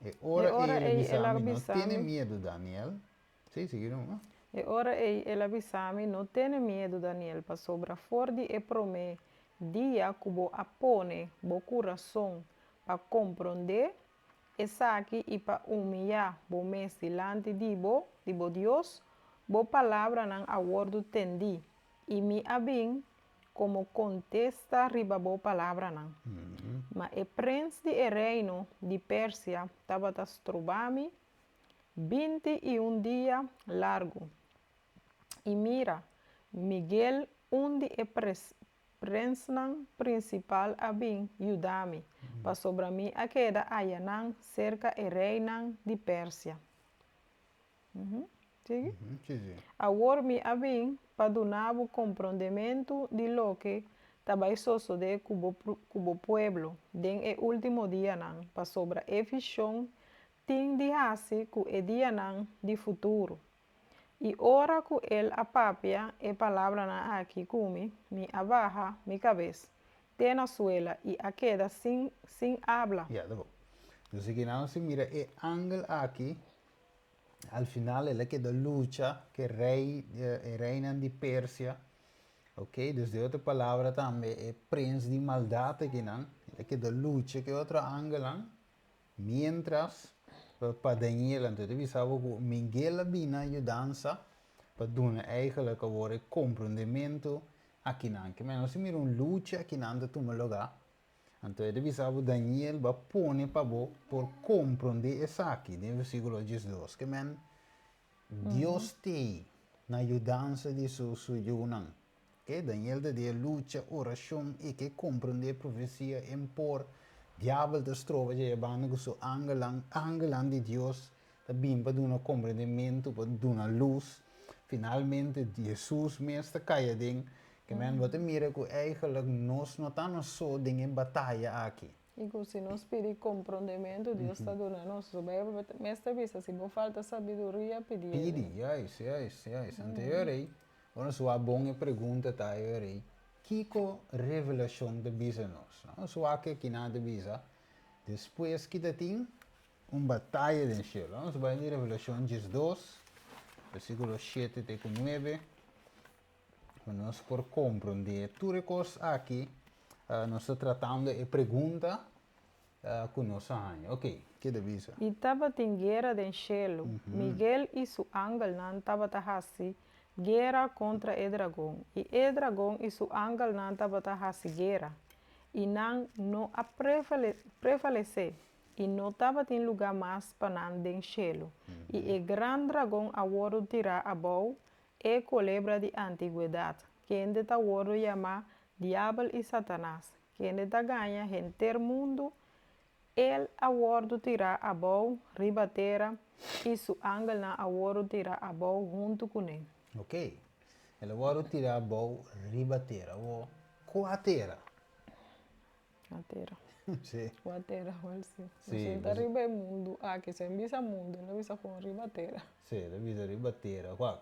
e ora E ora el a ei bisa el a mi, no bisa tene mi. miedu, Daniel. Sí, sigui numa. E ora ei el a bisa mi, No tene miedu, Daniel, pasobra for di e promé dia ku bo a pone bo kurason pa komprondé esaki i pa humiyá bo mes dilanti di bo, di bo Dios, bo palabranan a wòrdu tendí, i mi a bin komo kontesta riba bo palabranan. Ma e prens di e reino di Persia tabata stroba mi 21 dia largu. I mira, Miguel, un di e prensnan prinsipal a bin yuda mi, pasobra mi a keda ayanan serka e reinan di Persia. Sigui? Sí. Awor mi a bin pa duna bo komprondementu di loke ta bai sosodé ku bo pueblo den e último dianan, pasobra e vishon tin di hasi ku e dianan di futuro. I ora ku el a papia e palabranan aki ku mi, mi a baha mi kabes te na suela i a keda sin abla. Ya, ta bon. Dus aki nan nos mira e angel aki, al final el a keda lucha ku e rei, e reinan di Persia. Ok, dus den otro palabra tambe e prens di maldat akinan, el a keda lucha ku e otro angelnan. Miéntras, pa Daniel, anto e ta bisa bo ku Miguel a bini na yudansa pa duna eigenlijk awor e komprondementu akinan. Ke men nos a mira un lucha akinan ta tuma lugá. Anto e ta bisa bo Daniel bo a pone pa bo por komprondé esaki den versíkulo 12. Ke men Dios t'ei na yudansa di su yunan. E Daniel ta di e lucha, orashon i ke komprondé profesia en por diabel ta stroba dje banda ku su angelnan, angelnan di Dios ta bin pa duna komprendementu, pa duna lus. Finalmente Jesus mes ta kai aden, ke men bo ta mira ku eigenlijk nos no ta nos so den e bataya aki. I ku si nos pidi komprondementu, Dios ta duna nos. So Beibel mes ta bisa, si bo falta sabiduria, pidié. Pidi, juist, juist, juist. Anto e ora ei, Ora nos wak bon e pregunta ta e ora ei, Kiko Revelashon ta bisa nos? Nos wak ke kinan ta bisa despues ki ta tin un bataya den shelu. Nos bai di Revelashon 12, versíkulo 7 te ku 9, pa nos por komprondé tur e kos aki. Nos ta tratando e pregunta ku nos a haña. Ok, ke ta bisa? I tabatin guera den shelu. Miguel i su angelnan tabata hasi guera kontra e dragon, i e dragon i su angelnan tabata hasi guera, i nan no a prevalesé, i no tabatin lugá mas pa nan den shelu. I e gran dragon a wòrdu tirá abou, e kolebra di antigwedat, kende ta wòrdu yamá Diabel i Satanas, Kende ta gaña henter mundu, el a wòrdu tirá abou riba tera i su angelnan a wòrdu tirá abou huntu kuné. Ok. El a wòrdu tirá abou riba tera. Awor, kua tera? Kua tera? Sí. Kua tera, wèl sí. Sí. Nos ta riba e mundu aki. Si e bisa mundu, el a bisa kon riba tera. Sí, el a bisa riba tera. Wak,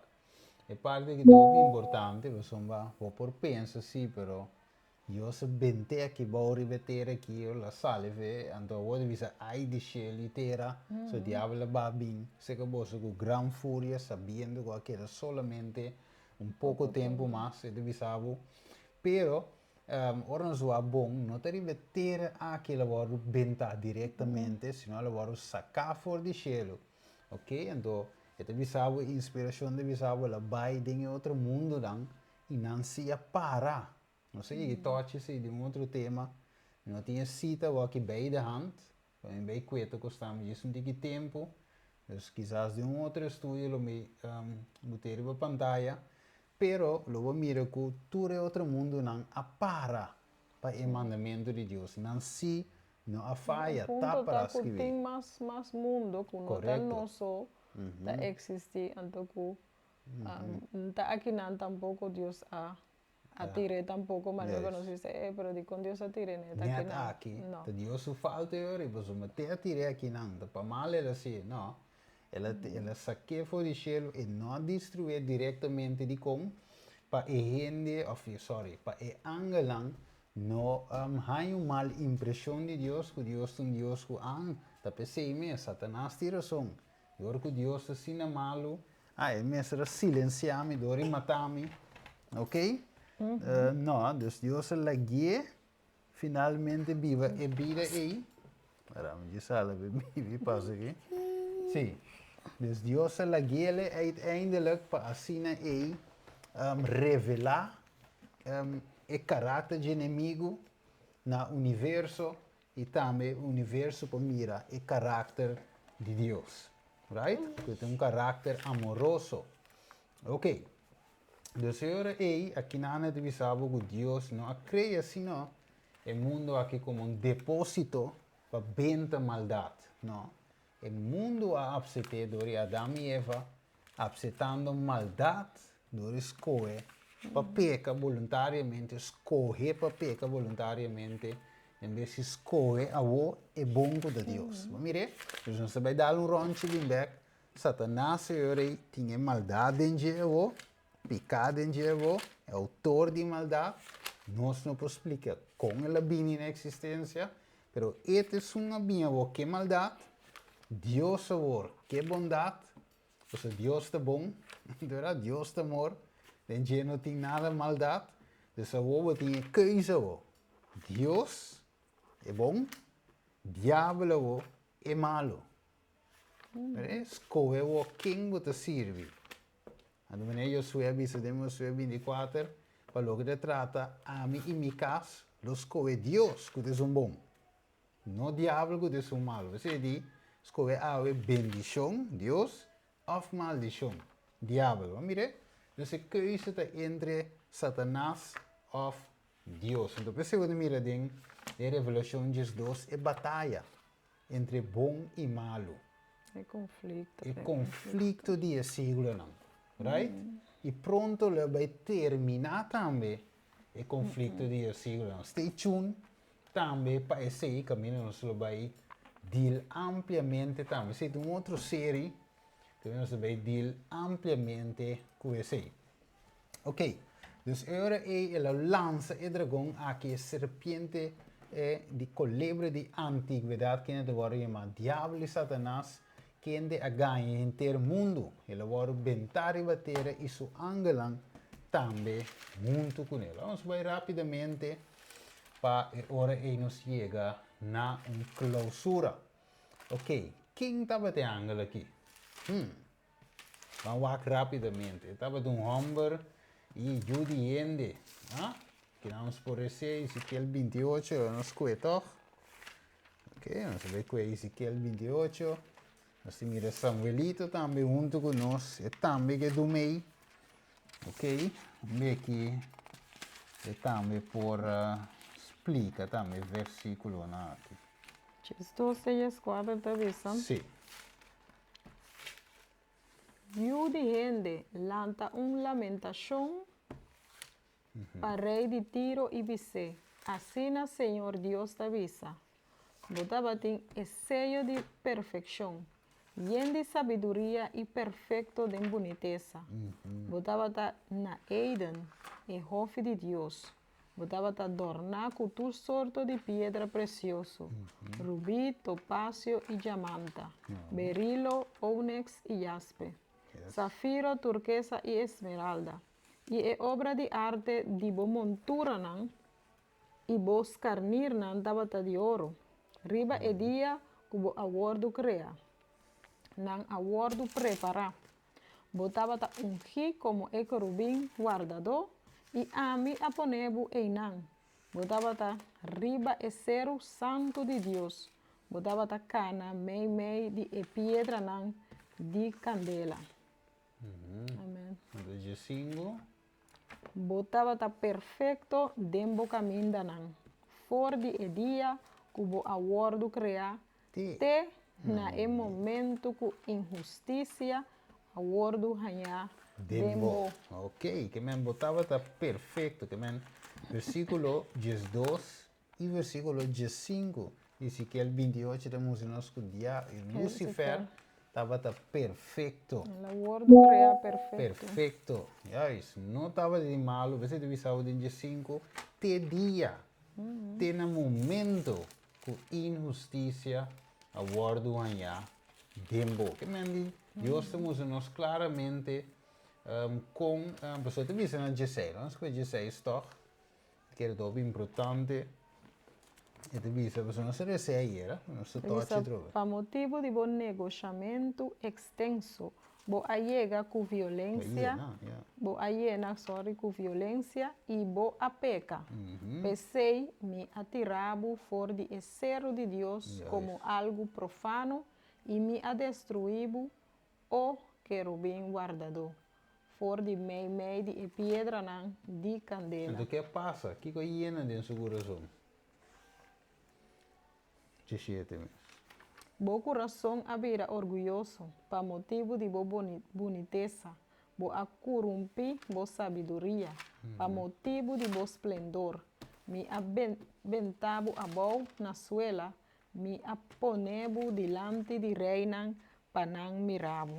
e parti aki ta hopi importante pasobra bo por pensa sí, pero Dios a bent'é aki bou riba e tera aki, el a sali fe, anto awor ta bisa, Ai di shelu i tera, so diabel a ba bin seka boso ku gran furia, sabiendo ku a keda solamente un poko tempu mas, e ta bisa bo. Pero, Ora nos wak bon, no ta riba e tera aki el a wòrdu bentá direktamente, sino el a wòrdu saká for di shelu. Ok, anto e ta bisa bo, e inspirashon ta bisa bo, el a bai den e otro mundunan i nan si a para. Nos a yega tòchi esei den un otro tema. Mi no tin e sita awor aki bij de hand, pa mi bai kueta kosta mi djis un tiki tempu. Dus kisas den un otro estudio lo mi bot'é riba pantaya. Pero lo bo mira ku tur e otro mundunan a para pa e mandamentu di Dios. Nan sí no a faya, E ta punto ta para ku skibí. tin mas mas mundo ku no ta Korekto. nos so ta eksistí, anto ku ta akinan tampoko Dios a a tir'é tampoko, manera ku nos bisa, e pero dikon Dios a tir'é net Net akinan? aki. No. Ta Dios su falta e ora, pasobra te a tir'é akinan, ta pa mal el a hasié. No. El a el a sak'é for di shelu, e no a destruié direktamente. Dikon? Pa e hende, òf sòri, pa e angelnan no haña un mal impreshon di Dios, ku Dios ta un Dios ku an ta p'esei mes. Satanas tin rason. Dor ku Dios ta asina malu, Ah, e mester a silenciá mi dor i matá mi. Ok? No, dus Dios a lagu'é finalmente biba e bida ei. Para mi dje sala pe bibi pasa aki. Sí. Dus Dios a lagu'é uiteindelijk pa asina ei revelá e karakter dje enemigu na universo I tambe universo por mira e karakter di Dios. Right? Ku ta un karakter amoroso. Ok. Dus e ora ei, aki nan ta bisa bo ku Dios no a krea sino e mundo aki komo un deposito pa benta maldat. No. E mundu a apsept'é dor di Adam i Eva, apseptando maldat dor di skohe pa peka boluntariamente, skohe pa peka boluntariamente, en bes di skohe awó e bon ku ta Dios. Bo mir'é? Dus nos ta bai dal un ròntje bin bèk, Satanas e ora ei tin e maldat den dje awó, piká den dje awó, e outor di maldat, nos no por splika kon el a bini na eksistensia, Pero e ta esun a bin awor ke maldat, Dios awor ke bondat, pasobra Dios ta bon, verdad? Dios ta amor, den dje no tin nada maldat, dus awor bo tin e keuze awor, Dios e bon, diabel awor e malo. Skohe awor ken bo ta sirbi. Anto manera Josué a bisa den Josué 24, Pa loke ta trata ami i mi kas, lo skohe Dios ku ta esun bon, no diabel ku ta esun malu. Esei di skohe awe bendishon, Dios, òf maldishon, diabel. Bo mira? Entonces e keuze ta entre Satanas òf Dios. Anto p'esei bo ta mira den Revelashon 12 e bataya entre bon i malu. E konflikto. E konflikto di e siglonan. Right? I pronto lo bai terminá tambe e konflikto di e siglonan. Stay tuned tambe pa esei kaminda nos lo bai deal ampliamente tambe. Esei ta un otro seri ku nos lo bai deal ampliamente ku esei. Ok, dus e ora ei el a lansa e dragon aki, e serpiente e di kolebra di antigwedat, kende ta wòrdu yamá Diabel i Satanas, kende a gaña henter mundu. El a wòrdu bentá riba tera i su angelnan tambe huntu kuné. Laga nos bai rápidamente pa e ora ei nos yega na un klousura. Ok, ken tabata e angel aki? Hmm. Ban wak rápidamente. E tabata un hòmber i yu di hende. Ah, kina nos por resé Ezekiel 28, lo nos kue tòg? Ok, nos a bai kue Ezekiel 28. Nos tin mira Samuelito tambe huntu ku nos. E tambe ke dumei. Ok, un beki e tambe por splika tambe versíkulonan aki. Djesdos i djeskuater ta bisa. Sí. Yu di hende, lanta un lamentashon pa rei di Tiro i bis'é, Asina señor Dios ta bisa, Bo tabatin e seyo di perfekshon, yen di sabiduria i perfekto den bunitesa. Bo tabata na Eden, e hofi di Dios. Bo tabata dòrná ku tur sorto di piedra presioso, rubí, topasio i djamanta, berilo, óneks i jaspe, safiro, turkesa i esmeralda. I e obra di arte di bo monturanan. I bo skarnirnan tabata di oro. Riba e dia ku bo a wòrdu kreá, nan a wòrdu prepará. Bo tabata ungí komo e kerubin wardadó, i ami a pone bo einan. Bo tabata riba e seru santu di Dios, bo tabata kana meimei di e piedranan di kandela. Amen. Anto djesinku. Bo tabata perfekto den bo kamindanan, for di e dia ku bo a wòrdu kreá te na e momentu ku inhustisia a wòrdu hañá den bo. Ok, ke men bo tabata perfekto, ke men versíkulo 12 i versíkulo 15 di Ezekiel 28 ta mustra nos ku dia Lucifer tabata perfekto. El a wòrdu kreá perfekto. Perfekto, juist, no tabata di malu, bes e ta bisa bo den 15, te dia, te na momento ku inhustisia a wòrdu hañá den bo. Ke men di Dios ta mustra nos klaramente kon, pasobra ta bisa na dieseis, nos ku e dieseis tòg, kere ta hopi importante, e ta bisa, pasobra nos a rese ayera, nos ta tòchi atrobe. Pa motibu di bo negoshamentu ekstenso, Bo a yega ku violensia, bo a yena, sorry, ku violensia i bo a peka. P'esei mi a tira bo for di e seru di Dios komo algu profano i mi a destruí bo, o kerubin wardadó, for di meimei di e piedranan di kandela. Anto ke a pasa? Kiko a yena den su kurason? 17 mes. Bo kurason a bira orguyoso pa motibu di bo bunitesa, bo a kurumpí bo sabiduria pa motibu di bo splendor. Mi a benta bo abou na suela, mi a pone bo dilanti di reinan pa nan mira bo.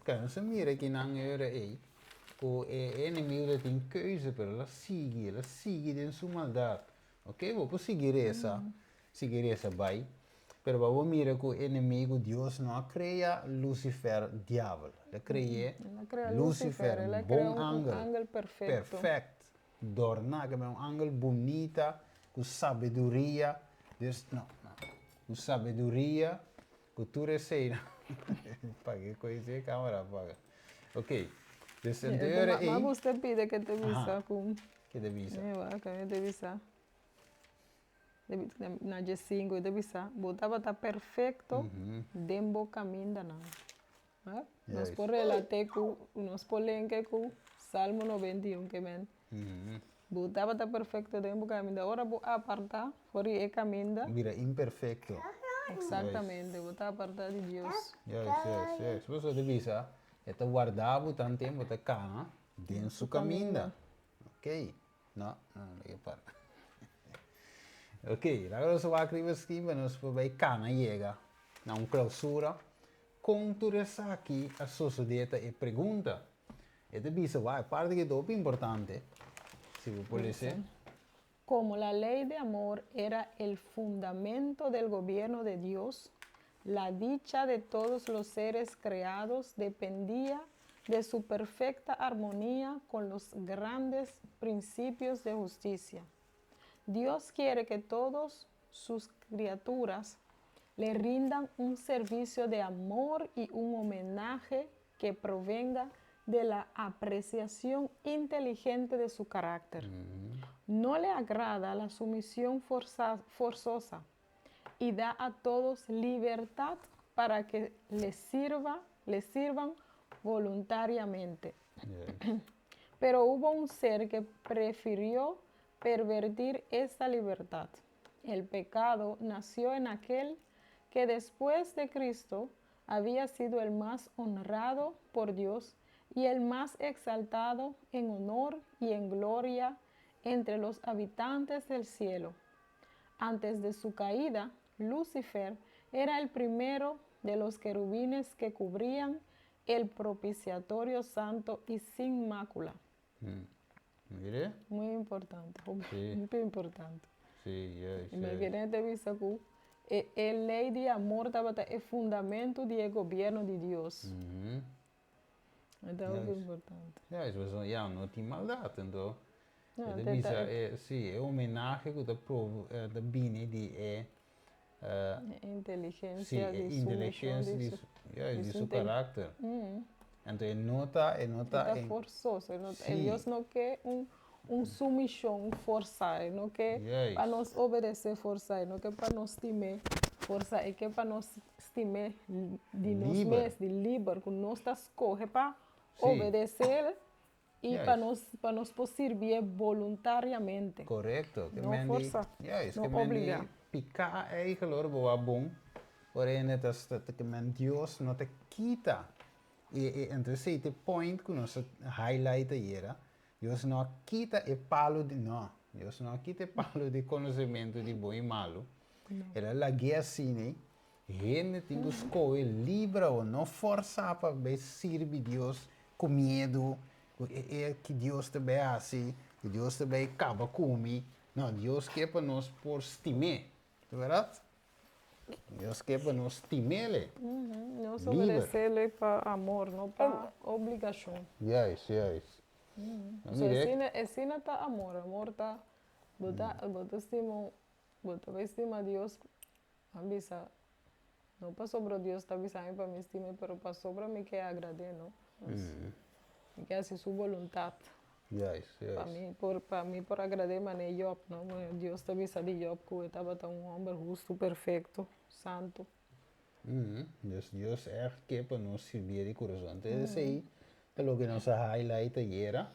Kaya nos a mira ki nan e ora ei ku e enemigu ta tin keuze pero el a sigui, el a sigui den su maldat. Ok, bo por sigui resa, sigui resa bai, pero bo mira ku e enemigu Dios no a krea Lucifer diabel, el a kre'é Lucifer, un bon angel, perfect, dorná, un angel bunita, ku sabiduria, dus no, no, ku sabiduria. Ku tur eseinan paga e koe si e kamera paga. Ok, dus en deur ei. Ma gusta pida ke te bisa ku. Ke te bisa? Ewa, ke te bisa. Na 15 te bisa, bo tabata perfekto den bo kamindanan. Nos por relate ku, nos por lenke ku Salmo 91 ke men. Bo tabata perfekto den bo kaminda. Ora bo apartá for di e kaminda. Bira imperfekto. Eksaktamente, bo ta apartá di Dios. Juist, juist, juist. Por eso ta bisa, e ta warda bo tan tempu bo ta kana den su kaminda. Ok. No, no, no ke para. Ok, laga nos wak riba esaki pa nos por bai kana yega na un klausura. Kon tur esaki a sosodé ta e pregunta. E ta bisa wak, e parti aki ta hopi importante, si bo por lese. Como la ley de amor era el fundamento del gobierno de Dios, la dicha de todos los seres creados dependía de su perfecta armonía con los grandes principios de justicia. Dios quiere que todos sus criaturas le rindan un servicio de amor y un homenaje que provenga de la apreciación inteligente de su carácter. No le agrada la sumisión forzosa y da a todos libertad para que le, sirva, le sirvan voluntariamente. Pero hubo un ser que prefirió pervertir esta libertad. El pecado nació en aquel que después de Cristo había sido el más honrado por Dios y el más exaltado en honor y en gloria entre los habitantes del cielo. Antes de su caída, Lucifer era el primero de los querubines que cubrían el propiciatorio santo y sin mácula. Mire? Muy importante, sí. Muy importante. Sí, yes, Mi quiere te bisa ku e ley di amor tabata e fundamento di e gobierno di Dios. Ta muy importante. Ja, is ja, no tin maldat, anto. No, E ta te bisa ta e, sí, e homenahe ku ta pro, ta bini di e, sí, inteligensia e di su mishon, inteligensia di di su, su, juist, di di su su intel karakter. Anto e no ta, e no E ta ta en, forsoso, e no ta, e sí, Dios no ke un un sumishon forsá, e no ke pa juist. nos obedesé forsá, e no ke pa nos stim'é forsá, e ke pa nos stim'é di nos Liber. mes, di liber, ku nos ta skohe pa Sí, obedesé i pa juist. nos pa nos por sirbié boluntariamente, Korekto. Ke no men di, forsá, juist, no ke men di obligá. piká eigenlijk ora bo wak bon, ora hende ta sta ke men Dios no ta kita e e anto esei ta e point ku nos a highlight ayera, Dios no a kita e palu di no, Dios no a kita e palu di konosementu di bon i malu, No. El a lag'é asina, hende tin ku skohe liber awor, no fòrsá pa bai sirbi Dios ku miedu, ku e e ki Dios ta bai hasi, ku Dios ta bai kaba ku mi. No, Dios ke pa nos por stim'é, ta bèrdat? Dios ke pa nos stim'El, Nos liber. obedes'El pa amor, no pa obligashon. Juist, juist. So asina, asina ta amor. Amor ta, bo ta, bo ta stima un, bo ta bai stima Dios, a bisa, no pasobra Dios ta bisa mi pa mi stim'E, pero pasobra mi ke agrad'E, no? Mi ke hasi Su boluntat. Juist, Pa juist. mi por, pa mi por agrad'E manera Job, no? Dios ta bisa di Job ku e tabata un hòmber hustu, perfekto, santu. Dus Dios ègt ke pa nos sirbié di kurason. Entonces esei ta loke nos a highlight ayera.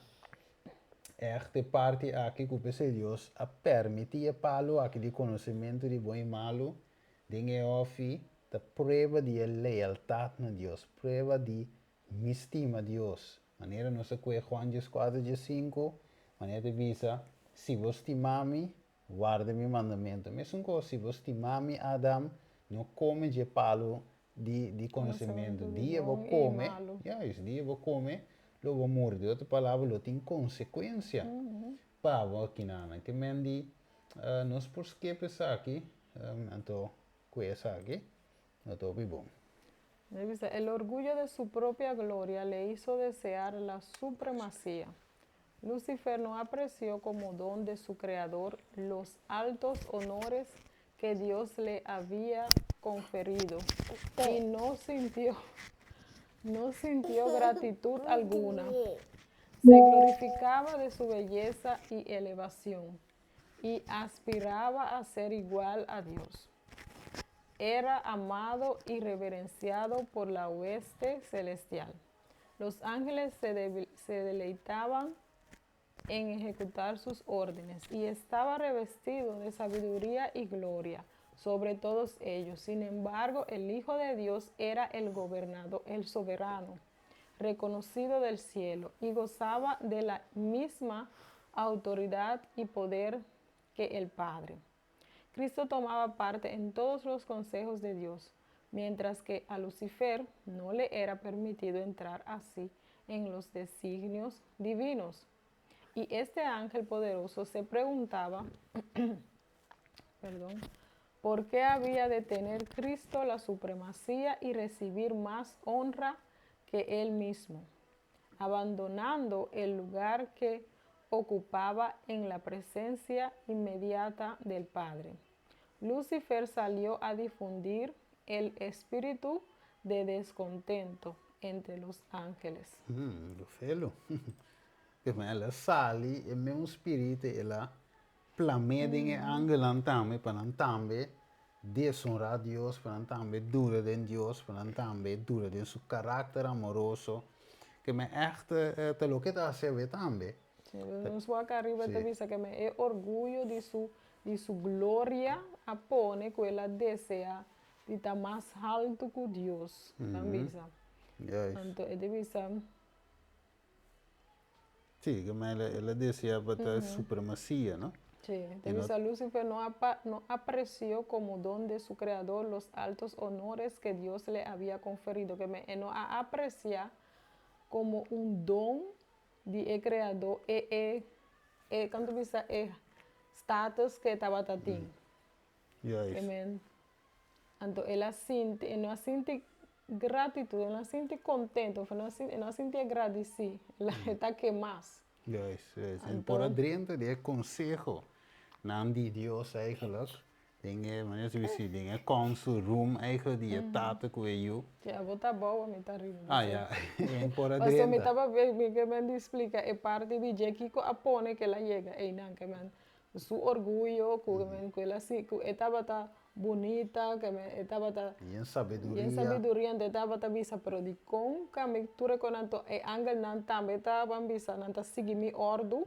Ègt e parti aki ku p'esei Dios a permití e palu aki di konosementu di bon i malu den e hòfi ta prueba di e lealtat na Dios, prueba di mi stima Dios. Manera nos a kue Juan 14 15, manera ta bisa, Si bo stima mi, Warda mi mandamentu. Mesun kos, si bo stima mi, Adam, no kome dje palu di di konosementu. Konosementu di Dia bo bon i kome, malu. juist, dia bo kome, lo bo muri. Di otro palabra, lo tin konsekuensia pa bo akinanan. Ke men di, nos por skep esaki, anto ku esaki no ta hopi bon. Mi bisa, El orgullo de su propia gloria le hizo desear la supremacía. Lucifer no apreció como don de su Creador los altos honores que Dios le había conferido y no sintió, no sintió gratitud alguna. Se glorificaba de su belleza y elevación y aspiraba a ser igual a Dios. Era amado y reverenciado por la hueste celestial. Los ángeles se, se deleitaban en ejecutar sus órdenes y estaba revestido de sabiduría y gloria sobre todos ellos. Sin embargo, el Hijo de Dios era el gobernador, el soberano, reconocido del cielo, y gozaba de la misma autoridad y poder que el Padre. Cristo tomaba parte en todos los consejos de Dios, mientras que a Lucifer no le era permitido entrar así en los designios divinos. Y este ángel poderoso se preguntaba, perdón, ¿por qué había de tener Cristo la supremacía y recibir más honra que él mismo, abandonando el lugar que ocupaba en la presencia inmediata del Padre? Lucifer salió a difundir el espíritu de descontento entre los ángeles. Felo. El a sali e mesun spiritu el a plam'é den e angelnan tambe pa nan tambe deshonrá Dios, pa nan tambe duda den Dios, pa nan tambe duda den su karakter amoroso. Ke men ègt ta loke ta hasi awe tambe. Sí, nos wak ariba ta bisa ke men e orguyo di su di su gloria a pone ku el a deseá di ta mas haltu ku Dios, ta bisa. Anto e ta bisa. Sí, ke men el a deseá pa ta supremasia, no? Sí, ta bisa Lucifer no no apreció como don de su creador los altos honores que Dios le había conferido, ke men e no a apreciá como un don di e creador e e e kan ta bisa e status ke e tabata tin. Juist. Ke men anto el a sinti, e no a sinti gratitud, e no a sinti contento, e no a sinti agradeci, el a e ta ke mas. Juist, juist. En por a drenta di e conseho nan di Dios eigenlijk, den e, manera si bisi, den e council room eigenlijk di e tata ku e yu. Ja, bo ta abou, ami ta riba. Ah ja, en por a Pasobra mi drenta. taba, mi ke men di splika e parti di dje kiko a pone ku el a yega einan, ke men su orguyo, ku ke men ku el a si, ku e tabata bunita, ke men e tabata Yen sabiduria. Yen sabiduria, anto e tabata bisa, pero dikon ku ami tur e konan anto e angelnan tambe ta ban bisa, nan ta sigui mi òrdu,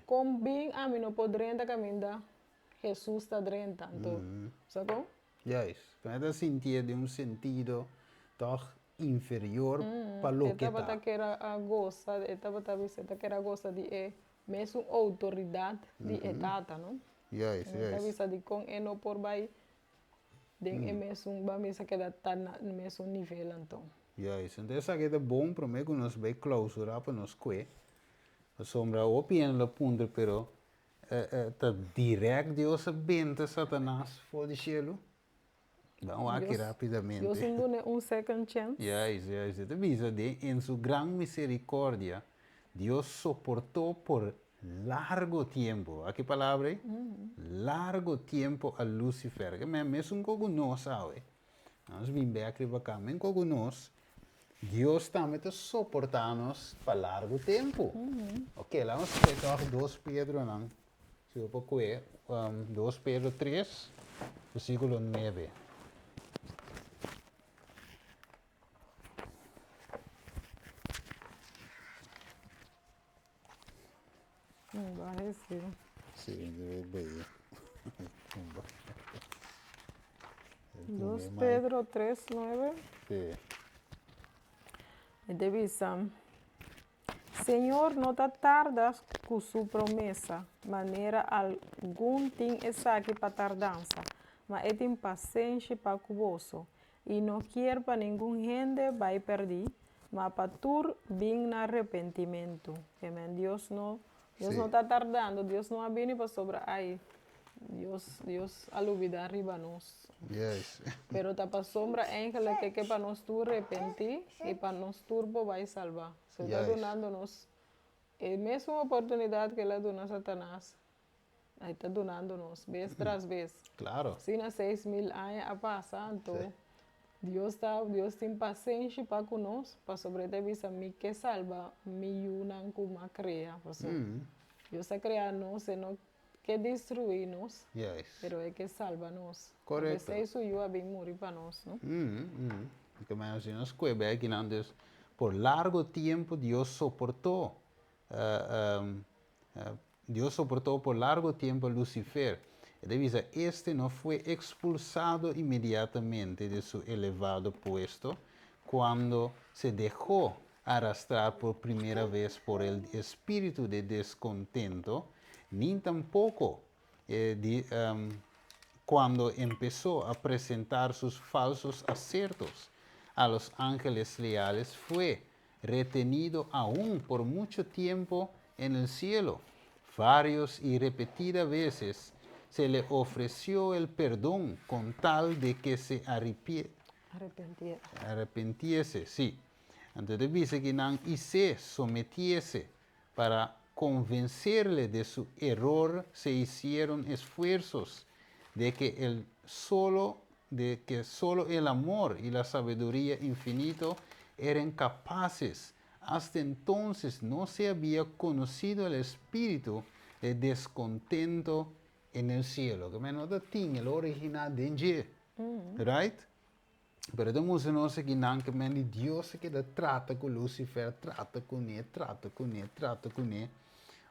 kon bin ami no por drenta kaminda Hesus ta drenta? Anto, sa kon? Juist. Kon e ta sintié den un sentido tòg inferior pa E loke ta. tabata ker a gosa, e tabata bisa e ta ker a gosa di e mesun outoridat di e Tata, no? Juist, E ta juist. bisa dikon e no por bai den e mesun, ban bisa keda ta na mesun nivel anto. Juist. Enton esaki ta bon promé ku nos bai klausurá pa nos kue, pasobra hopi hende lo puntra pero ta dirèkt Dios a benta Satanas for di shelu? Ban wak Dios, rápidamente. Dios un dun'é un second chance. Juist, juist. E ta bisa den en su gran misericordia Dios soportó por largo tiempo. Wak e palabra ei? Largo tiempo a Lucifer. Ke men mesun ku ku nos awe. Nos bin bek riba ka. Men ku ku nos, Dios tambe ta soportá nos pa largo tempu. Oke, laga nos kue tòg dos Pedronan. Si bo por kue dos Pedro tres, versíkulo nuebe. Sí, debe bay. Dos Pedro tres nuebe. Sí. E ta bisa, Señor no ta tarda ku su promesa, manera algun tin esaki pa tardansa, ma e tin pasenshi pa ku boso, i no kier pa ningun hende bai pèrdí, ma pa tur bin na repentimentu. Amen. Dios no, Dios no ta tardando, Dios no a bini pasobra ai Dios, Dios a lubidá riba nos. Yes. Pero ta pasobra eigenlijk e ke pa nos tur repentí i pa nos tur por bai salbá. So e ta dunando nos e mesun oportunidat ku el a duna Satanas. E ta dunando nos bes tras bes. Claro. Asina 6000 aña a pasa, anto Dios ta, Dios tin pasenshi pa ku nos, pasobra e ta bisa, Mi ke salba mi yunan ku m'a krea. Pasobra Dios a krea nos, e no ke destruí nos, pero e ke salba nos. Korekto. P'esei su yu a bin muri pa nos, no? Ke manera si nos kue bek kinan, dus por largo tiempo Dios soportó Dios soportó por largo tiempo a Lucifer. E ta bisa, Este no fue expulsado inmediatamente de su elevado puesto cuando se dejó arrastrar por primera vez por el espíritu de descontento, ni tampoco cuando empezó a presentar sus falsos asertos a los ángeles leales, fue retenido aún por mucho tiempo en el cielo. Varios y repetidas veces se le ofreció el perdón con tal de que se Arrepentiese. Arrepentiese, sí. Anto ta bisa ki nan y se sometiese para convencerle de su error se hicieron esfuerzos de que el solo de que solo el amor y la sabiduría infinito eran capaces. Hasta entonces no se había conocido el espíritu de descontento en el cielo. Ke men no ta tin el original den dje. Right? Pero ta mustra nos aki nan ke men di Dios a keda trata ku Lucifer, trata kuné, trata kuné, trata kuné.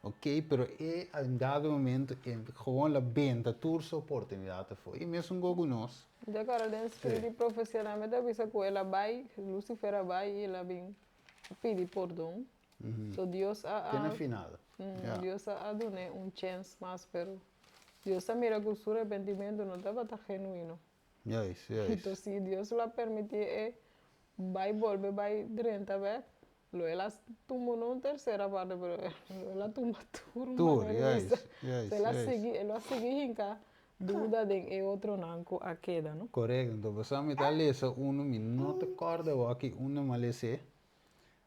Ok, pero e en dado momento e gewoon la benta tur su oportunidat afó. I mesun go ku nos. Mi ta kòrda den spiritu di profesia nan mi ta bisa ku el a bai, Lucifer a bai i el a bin a pidi pordon. So Dios a Te na final. Dios a dun'é un chèns mas, pero Dios a mira ku su repentimentu no tabata genuino. Juist, juist. Enton si Dios lo a permití e bai bolbe bai drenta bek, lo el a tumba no un tercera parte, pero lo el a tumba tur un Tur, manera di juist, bisa. juist, El a juist. sigui, el lo a sigui hinka duda den e otronan ku a keda, no? Korekto, enton pasá mi ta lesa uno, mi no ta kòrda awor ki unda mi a les'é.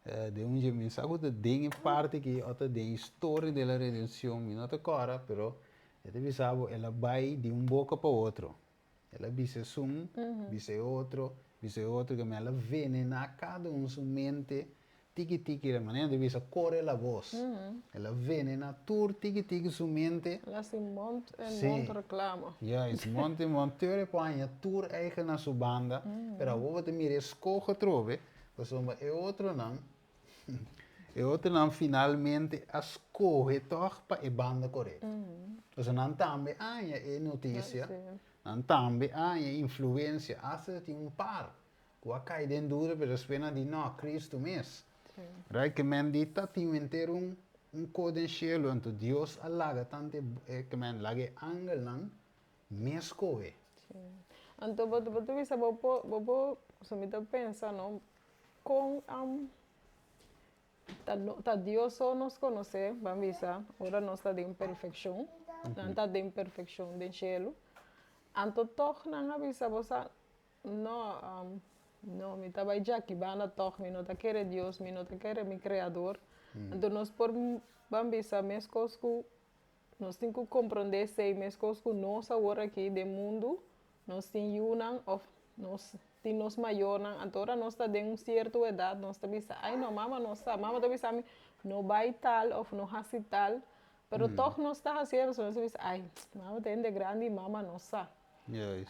Den un dje mi sa ku ta den e parti aki o ta den historia de la redención, mi no ta kòrda, pero e ta bisa bo el a bai di un boka pa otro. El a bisa esun, bisa e otro, bisa e otro, ke men el a venená kada un su mente tiki tiki, de manera di bisa kore la bos. El a venená tur tiki tiki su mente. El a hasi mond en mond reklamo. Juist, mond en mond, tur e por haña tur eigen na su banda, pero awor bo ta mira e skoho atrobe, pasobra e otronan, e otronan finalmente a skohe tòg pa e banda korekto. Pasobra nan tambe a haña e notisia, nan tambe a haña e influensia, asta ta tin un par ku a kai den duda, pero despues nan di, No, Kristu mes. Right? Ke men di ta tin henter un un kos den shelu, anto Dios a laga tantu e ke men laga e angelnan mes kohe. Anto bo bo ta bisa bo por bo por, mi ta pensa no, Kon ta ta Dios so nos konosé, ban bisa, ora nos ta den perfekshon, nan ta den perfekshon den shelu, anto tòg nan a bisa bo sa, no, no, mi ta bai djaki banda tòg, mi no ta kere Dios, mi no ta kere mi Kreador. Anto nos por ban bisa meskos ku Nos tin ku komprondé esei meskos ku nos awor aki den mundu, nos tin yunan òf nos tin nos mayornan, anto ora nos ta den un sierto edat nos ta bisa, ai no, mama no sa, mama ta bisa mi no bai tal òf no hasi tal, pero tòg nos ta hasié pasobra nos ta bisa, ai, mama ta hende grandi i mama no sa.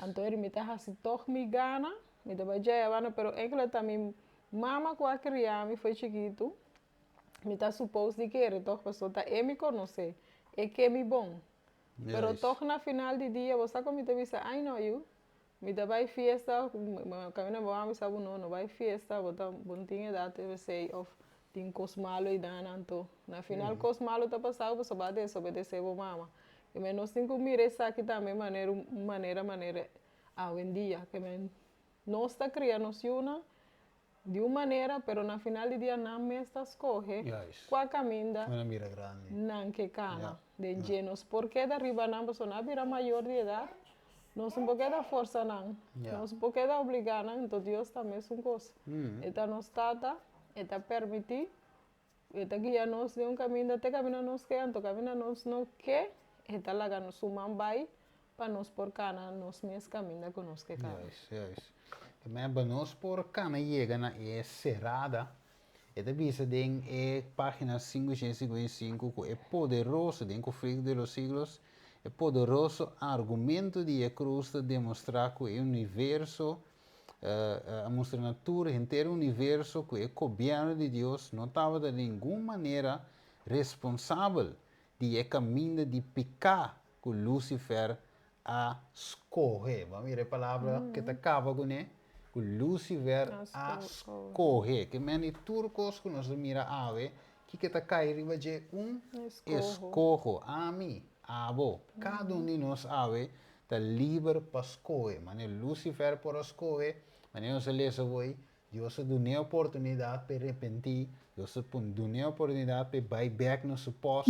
Anto eri mi ta hasi tòg mi gana, mi ta bai djei abanda, pero enkele ta mi mama ku a kria mi fo'i chikitu, Mi ta supos di kere tog paso ta e mi konosé, e ke mi bon. Pero tog na final di dia bo sa kon mi ta bisa, ai no yu, mi ta bai fiesta, kaminda bo mama bisa bo no, no bai fiesta, bo ta bo no tin edat esei of tin kos malo einan anto na final kos malo ta pasa bo pasobra bo a desobedesé bo mama. Ke nos tin ku mira esaki tambe manera un manera manera awendia ke nos ta kria nos yunan Di un manera, pero na final di dia nan mes ta scoge cua caminda nan ke cana. Den dje nos por keda riba nan pasobra nan a bira mayor di edad, nos no por keda forsa nan, nos no por keda obliga nan, enton Dios ta mesun cos. E ta nos Tata, e ta permiti, e ta guia nos den un caminda te caminda nos ke, anto caminda nos no ke, e ta laga su man bay Pa nos por kana nos mes kaminda ku nos ke kana. Juist, juist. Mei pa nos por kana yega na e serada, e ta bisa den e pagina 555 ku e poderoso, den Conflicto de los Siglos, e poderoso argumento di e krus ta demostrá ku e universo, a mustra na tur henter universo ku e gobièrnu di Dios no tabata di ningun manera responsabel di e kaminda di piká ku Lucifer a skohe. Bo a mira e palabra ke ta kaba kuné? Ku Lucifer a skohe. Ke men di tur kos ku nos ta mira awe, kiko ta kai riba dje? Un eskoho. Ami, abo, kada un di nos awe ta liber pa skohe. Manera Lucifer por a skohe, manera nos a lesa awor, Dios a dun'é oportunidat p'e repentí, Dios a dun'é oportunidat p'e bai bèk na su pòst,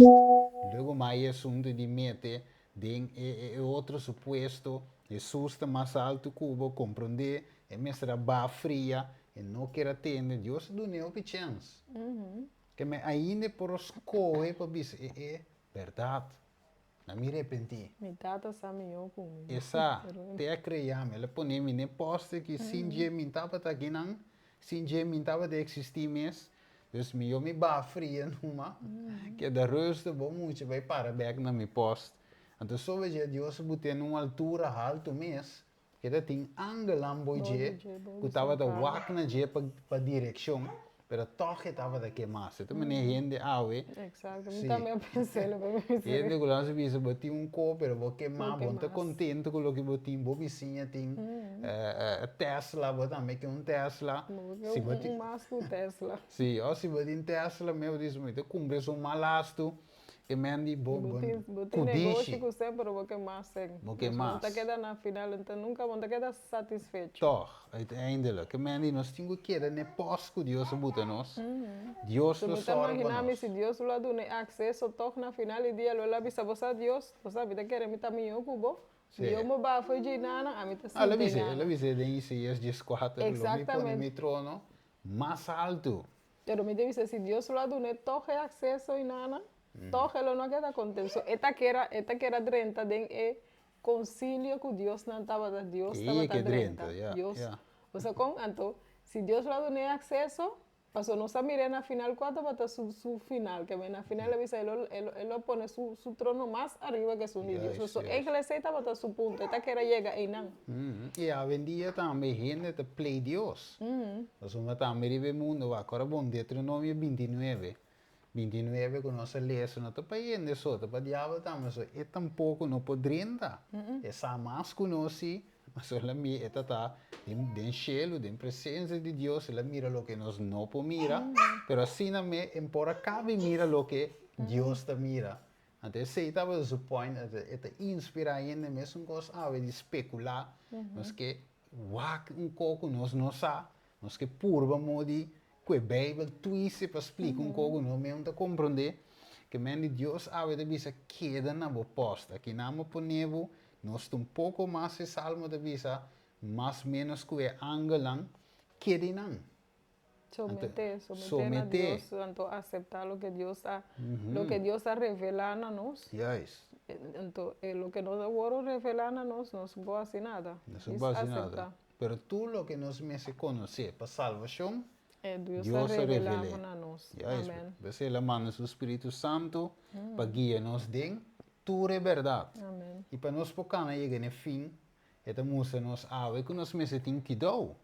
luego mai e asuntu di mete den e e otro su puesto, Hesus ta mas altu ku bo, komprondé, e mester a baha fria, e no kier a tende, Dios a dun'é hopi chèns. Ke men ainda e por a skohe pa bisa e e bèrdat. Na mi repentí. Mi tata sa mihó ku mi. E sa, te a krea mi. El a pone mi n'e poste ki sin dje mi tabata akinan, sin dje mi tabata eksistí mes. Dus mihó mi baha fria numa, keda rustig, bo mucha bai para bèk na mi post. Anto sobe dje Dios a but'é na un altura haltu mes, E ta tin angelnan bo'i dje ku tabata wak na dje pa direkshon, pero tòg e tabata ke mas. E ta manera hende awe. Exacto, mi tambe a pensa lo ke mi bisa. Hende ku lo bisa bo tin un ko pero bo ke mas, bo no ta kontento ku loke bo tin, bo bisiña tin Tesla, bo tambe ke un Tesla. Bo ke un mas ku Tesla. Si, òf si bo tin Tesla, mi bo bisa mi ta kumpra esun malastu. E men di bo bo tin bo tin kudishi. negoshi ku sèn pero bo ke mas sèn. Bo ke Bo mas. ta keda na final enton nunka bo ta keda satisfecho. Tòg, uiteindelijk. E men di nos tin ku keda n'e pòst ku Dios a buta nos. Dios So lo mi ta sòru pa imaginá mi nos. si Dios lo a duna e akseso tòg na final di dia lo el a bisa bo sa Dios, bo sa mi ta kere mi ta mihó ku bo, Sí. Mihó bo baha fo'i dje nana, ami ta Ah, el a sinti bis'é, el a nana. bis'é den Isaías dieskuater, lo mi pone Exactamente. mi trono mas altu. Pero mi ta bisa si Dios lo a dun'é tòg e akseso i nana, tòg e lo no a keda kontentu. So e ta kera, e ta kera drenta den e konsilio ku Dios nan tabata, Dios E tabata ke drenta. drenta, ya, Dios, ya. bo sa kon? Anto, si Dios lo a dun'é akseso, Paso nos a mir'é na final kua tabata su su final, ke na final a bisa e lo e lo pone su su trono mas ariba ke esun di Dios. So eigenlijk esei tabata su punto, e ta kere yega einan. I awendia tambe hende ta play Dios. Pasobra tambe riba e mundo wak ora bon Deuteronomio 29, 29 ku nos a lesa no ta pa hende so, ta pa diabel tambe, so e tampoko no por drenta. E sa mas ku nos si, pasobra el a mira, e ta ta den shelu, den presensia di Dios, el a mira loke nos no por mira, pero asina me e por a kaba di mira loke Dios ta mira. Anto esei tabata su point, e ta inspirá hende mesun kos awe di spekulá, nos ke wak un kos ku nos no sa, nos ke purba modi Ku e Beibel twise pa splika un kos ku no meun ta komprondé, ke men di Dios awe ta bisa keda na bo pòst. Aki nan bo pone bo, nos ta un poko mas e Salmo ta bisa, mas ménos ku e angelnan, keda einan. Someté, someté na Dios, anto aseptá loke Dios a, loke Dios a revelá na nos. Juist. Anto e loke no ta wòrdu revelá na nos, nos no por hasi nada. Nos no por hasi nada. Pero tur loke nos mester konosé pa salbashon, Dios a revel'é. Amen. P'esei el a manda su spiritu santu pa guia nos den tur e bèrdat. I pa nos por kana yega na e fin, e ta mustra nos awe ku nos mester tin kidou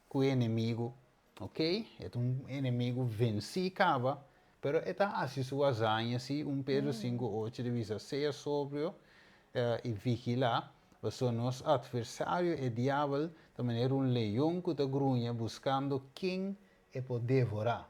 ku e enemigu. Ok, e ta un enemigu vensí kaba, pero e ta hasi su hazaña si, un Pedro 5:8 ta bisa, Sea sobrio i vigilá, pasobra nos atversario, e diabel, ta manera un leon ku ta gruña buskando ken e por devorá.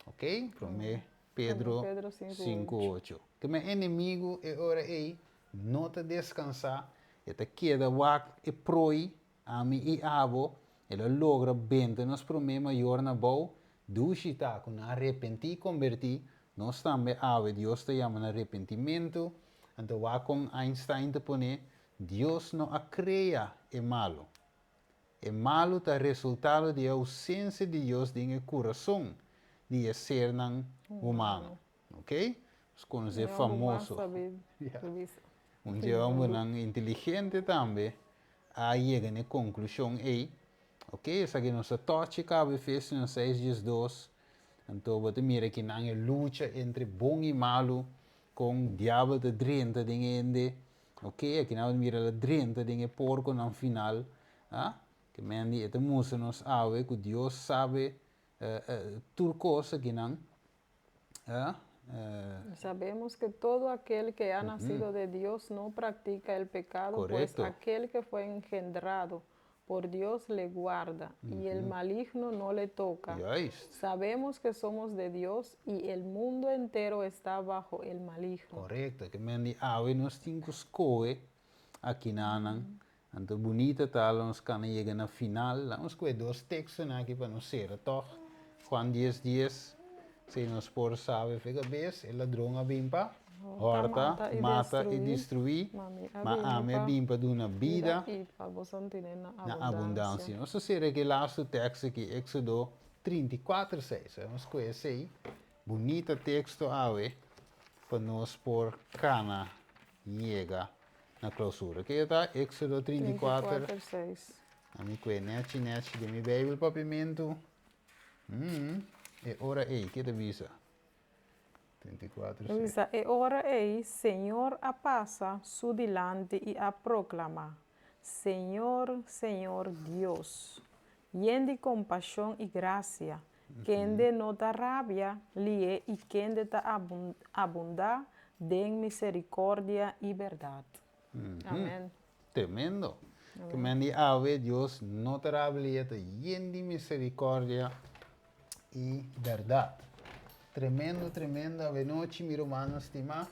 Ok, Promé Pedro 5:8. Keme enemigu e ora ei no ta deskansá, e ta keda wak e proi Ami i abo, el a logra benta nos promé mayornan abou, dushi ta ku nan a repentí i kombertí, nos tambe awe Dios ta yama na repentimentu, anto wak kon Einstein ta pone, Dios no a krea e malu. E malu ta resultado di e ousensia di Dios den e kurason di e sernan humano. Ok? Nos konosé famoso. Un dje hombernan inteligente tambe a yega na e konklushon ei. Ok, esaki nos a tòchi kaba Efesionan seis 12. Anto bo ta mira kinan e lucha entre bon i malu, kon diabel ta drenta den hende. Ok, akinan bo ta mira el a drenta den e porkonan final. Ah, ke men di e ta mustra nos awe ku Dios sabe tur kos akinan. Sabemos que todo aquel que ha nacido de Dios no practica el pecado, pues aquel que fue engendrado por Dios le guarda, y el maligno no le toca. Sabemos que somos de Dios y el mundo entero está bajo el maligno. Korekto, ke men di awe nos tin ku skohe akinanan. Anto bunita ta lo nos kana yega na final. Laga nos kohe dos tekstonan aki pa nos sera tòg. Juan dies dies, Si nos por sabe fe kabes, e ladron a bin pa hòrta, mata i destruí, ma ami a bin pa duna bida na abundansia. Nos ta sera ki e lastu teksto aki, Éksodo 34, seis. Nos kohe esei bunita teksto awe pa nos por kana yega na clausura. Ke ta Éxodo 34? 34, 6. Ami kue nechi nechi den mi Bijbel papiamentu. Mm, e ora ei, ke ta bisa? 34, E bisa, E ora ei Señor a pasa su dilanti i a proklamá, Señor, Señor Dios, yen di kompashon i grasia, kende no ta rabia lié i kende ta abundá den miserikòrdia i bèrdat. Amèn. Tremendo. Ke men di awe Dios no ta rabia lié, ta yen di miserikòrdia i bèrdat. Tremendo, tremendo awenochi mi rumannan stimá.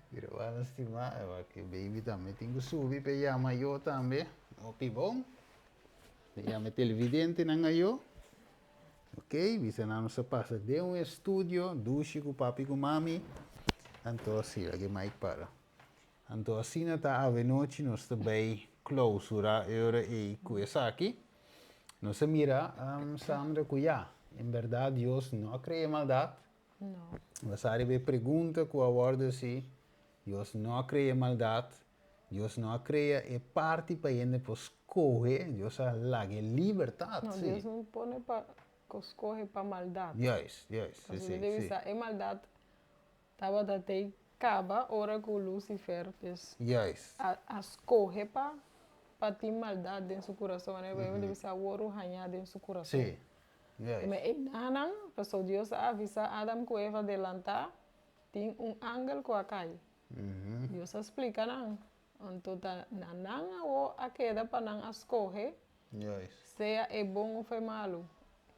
Mi rumannan stimá, e baby tambe tin ku subi pa e yama yo tambe. Hopi bon. Mi yama e televidentenan ayo. Ok, bisa nan nos a pasa den un estudio, dushi ku papi ku mami. Anto asina, laga e mic para. Anto asina ta avenochi nos ta bay clausura e ora ey ku esaki. Nos a mira Sandra ku ya. En bèrdat Dios no a krea maldat. No. Basá riba e pregunta ku a wòrdu hasi, Dios no a krea maldat, Dios no a krea e parti pa hende por skohe, Dios a laga e libertat, No, sí. Dios no pone pa skohe pa maldat. Juist, juist, sí, Pasobra sí, debe sí. sa e maldat tabata tei kaba ora ku Lucifer dus a skohe pa pa tin maldat den su kurason. Manera Beibel ta bisa awor u hañá den su kurason. Sí, juist. Ma e nanan, pasobra Dios a avisá Adam ku Eva delantá, tin un angel ku a kai. Dios a splika nan. Anto ta na nan awor a keda pa nan a skohe sea e bon of e malu.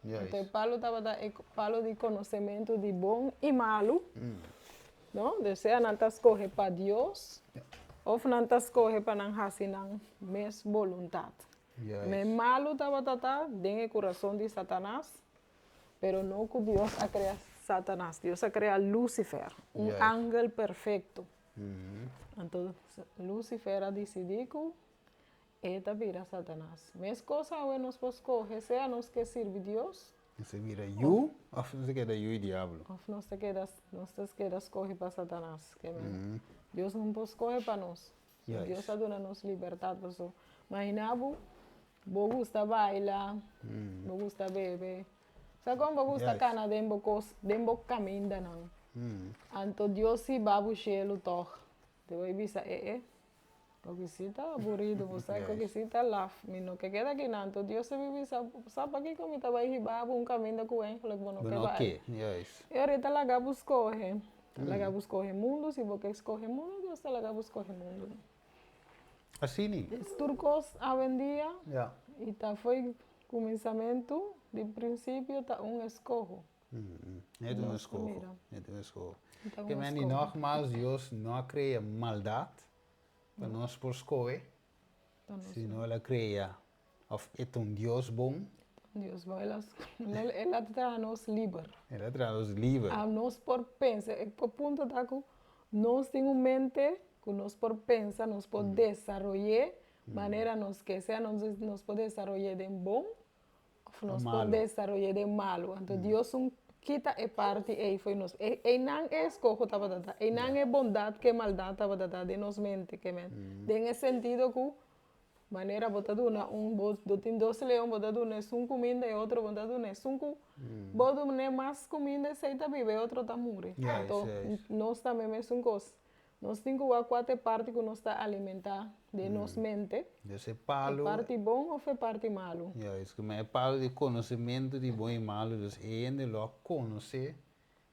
Anto e palu tabata e palu di konosementu di bon i malu, no? Dus sea nan ta skohe pa Dios of nan ta skohe pa nan hasi nan mes boluntat. Ma e malu tabata ta den e kurason di Satanas, pero no ku Dios a krea Satanas. Dios a krea Lucifer, un angel perfekto. Anto Lucifer a disidí ku e ta bira Satanas. Meskos awe nos por skohe sea nos ke sirbi Dios. Nos ta bira yu òf nos ta keda yu di diablo. Òf nos ta keda nos ta keda skohe pa Satanas. Ke men Dios no por skohe pa nos. Dios a duna nos libertat paso imagina bo bo gusta baila, bo gusta bebe, sa kon bo gusta kana den bo kos den bo kamindanan. Anto Dios hiba bo shelu tòg. Te bai bisa e e Koki ta aburido, bo sa koki ta laf, mi no ke keda aki nan. Anto Dios ta bin bisa, sa pakiko mi ta bai hiba bo un kaminda ku eigenlijk bo no ke bai. E ora e ta laga bo skohe, ta laga bo skohe mundu, si bo ke skohe mundu, Dios ta laga bo skohe mundu. Asina. Es tur kos awendia i ta fo'i kuminsamentu, di prinsipio ta un eskoho. E ta un eskoho, e ta un eskoho. Ke men di nogmaals, Dios no a krea maldat pa nos por skohe, sino el a krea, òf e ta un Dios bon. Dios bon, el a traha nos liber. El a traha nos liber. A nos por pensa, e punto ta ku nos tin un mente ku nos por pensa, nos por desaroy'é manera nos ke, sea nos por desaroy'é den bon Of nos por desaroy'é den malu. Anto Dios un kita e parti ei fo'i nos. Einan e eskoho tabata ta. Einan e bondat ku e maldat tabata ta den nos mente. Ke men. Den e sentido ku manera bo ta duna un bo tin dos leon bo ta duna esun kuminda e otro bo ta duna esun ku bo dun'é mas kuminda esei ta biba e otro ta muri. Anto nos tambe mesun kos. Nos tin ku wak kua ta e parti ku nos ta alimentá den nos mente, Dus e palu. E parti bon òf e parti malu. Ja, es ku e palu di konosementu di bon i malu, dus e hende lo a konosé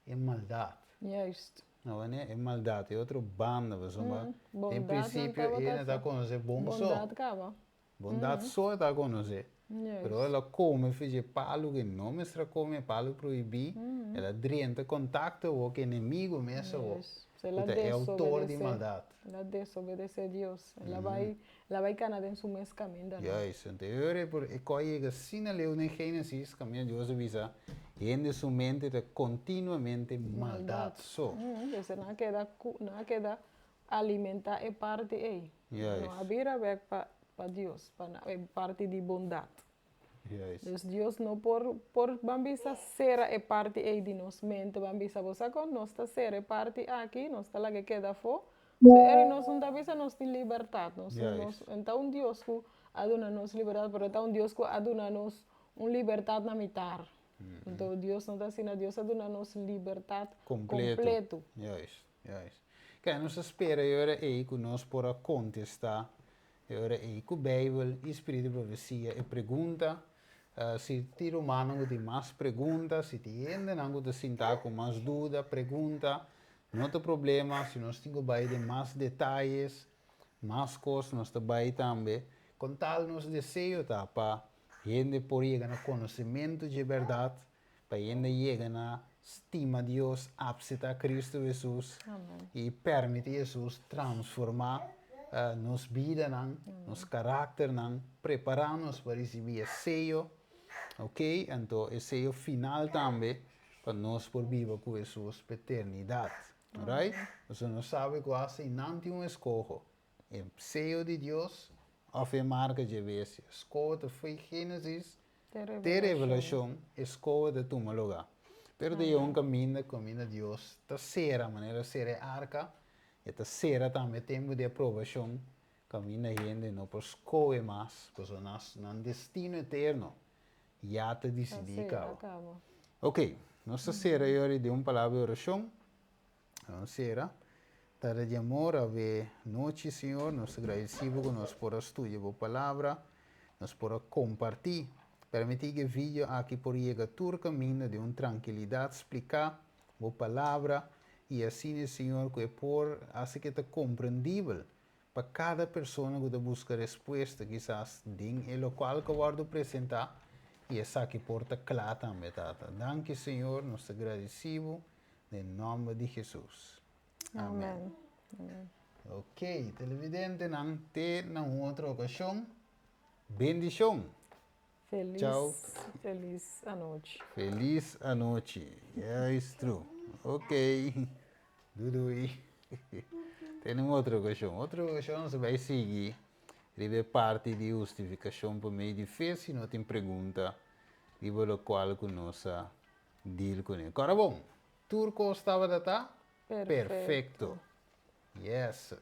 e maldat. Juist. No wanneer? E maldat, e otro banda, pasobra den prinsipio e hende ta konosé bon so. Bondat kaba. Bondat so e ta konosé. Pero el a kome fiji e palu ku e no mester a kome, e palu prohibí, el a drenta kontakto awor ku e enemigu mes awor, ku ta e outor di maldat. El a desobedesé Dios. El a bai, el a bai kana den su mes kamindanan. Juist. Anto e ora por e kos a yega asina leu den Génesis, kaminda Dios a bisa, hende su mente ta kontinuamente maldat so. Entonces nan a keda ku, nan a keda Alimentá e parti ei. No a bira bek pa pa Dios, pa e parti di bondat. Dus Dios no por por ban bisa sera e parti ei di nos mente, ban bisa bo sa kon nos ta sera e parti aki, nos ta laga e keda afó. So eri nos no ta bisa nos tin libertat, nos nos e ta un Dios ku a duna nos libertat, pero e ta un Dios ku a duna nos un libertat na mitar. Anto Dios no ta asina, Dios a duna nos libertat kompleto. Juist, juist. Kijk, nos ta spera e ora ei ku nos por a kontestá e ora ei ku Beibel i spiritu di profesia e pregunta. Si tin rumannan ku tin mas pregunta, si tin hendenan ku ta sintá ku mas duda, pregunta, no ta problema. Si nos tin ku bai den mas detayes, mas kos, nos ta bai tambe. Kon tal nos deseo ta pa Hende por yega na konosementu dje bèrdat, pa hende yega na stima Dios, apseptá Kristu Hesus i pèrmití Hesus transformá nos bidanan, nos karakternan, prepará nos pa risibí e seyo, oke, anto e seyo final tambe pa nos por biba ku Hesus pa eternidat. Alright? Pasobra nos sabe ku asta i nan tin un eskoho, E seyo di Dios òf e marka dje bestia. Skoho ta fo'i Génesis. Te revelashon e skohe ta tuma lugá. Pero ta yega un kaminda ku kaminda Dios ta sera, manera sera e arka, e ta sera tambe e tempu di aprobashon kaminda hende no por skohe mas, pasobra nan destino eterno ya ta disidí kaba. Ok, nos ta sera e ora di un palabra di orashon. Nos sera. Tata di amor, awe nochi, Señor, nos ta gradisí Bo ku nos por a studia Bo Palabra, nos por a kompartí. Permití ku e video aki por yega tur kaminda den un trankilidat spliká Bo Palabra i asina, Señor, ku e por hasi ku e ta komprendibel pa kada persona ku ta buska respuesta kisas den e lokual ku a wòrdu presentá i esaki por ta kla tambe, Tata. Danki, Señor, nos ta gradisí Bo den nòmber di Hesus. Amen. Ok, televidentenan, te na un otro okashon. Bendishon. Felis, Chao. Felis anochi. Felis anochi. Juist true. Ok. Doei doei. Te na un otro okashon. Otro okashon nos bai sigui riba e parti di hustifikashon pa medio di fe si no tin pregunta riba lokual ku nos a deal kuné. Kòrda bon, tur kos tabata ta Perfecto. Perfecto. Yes.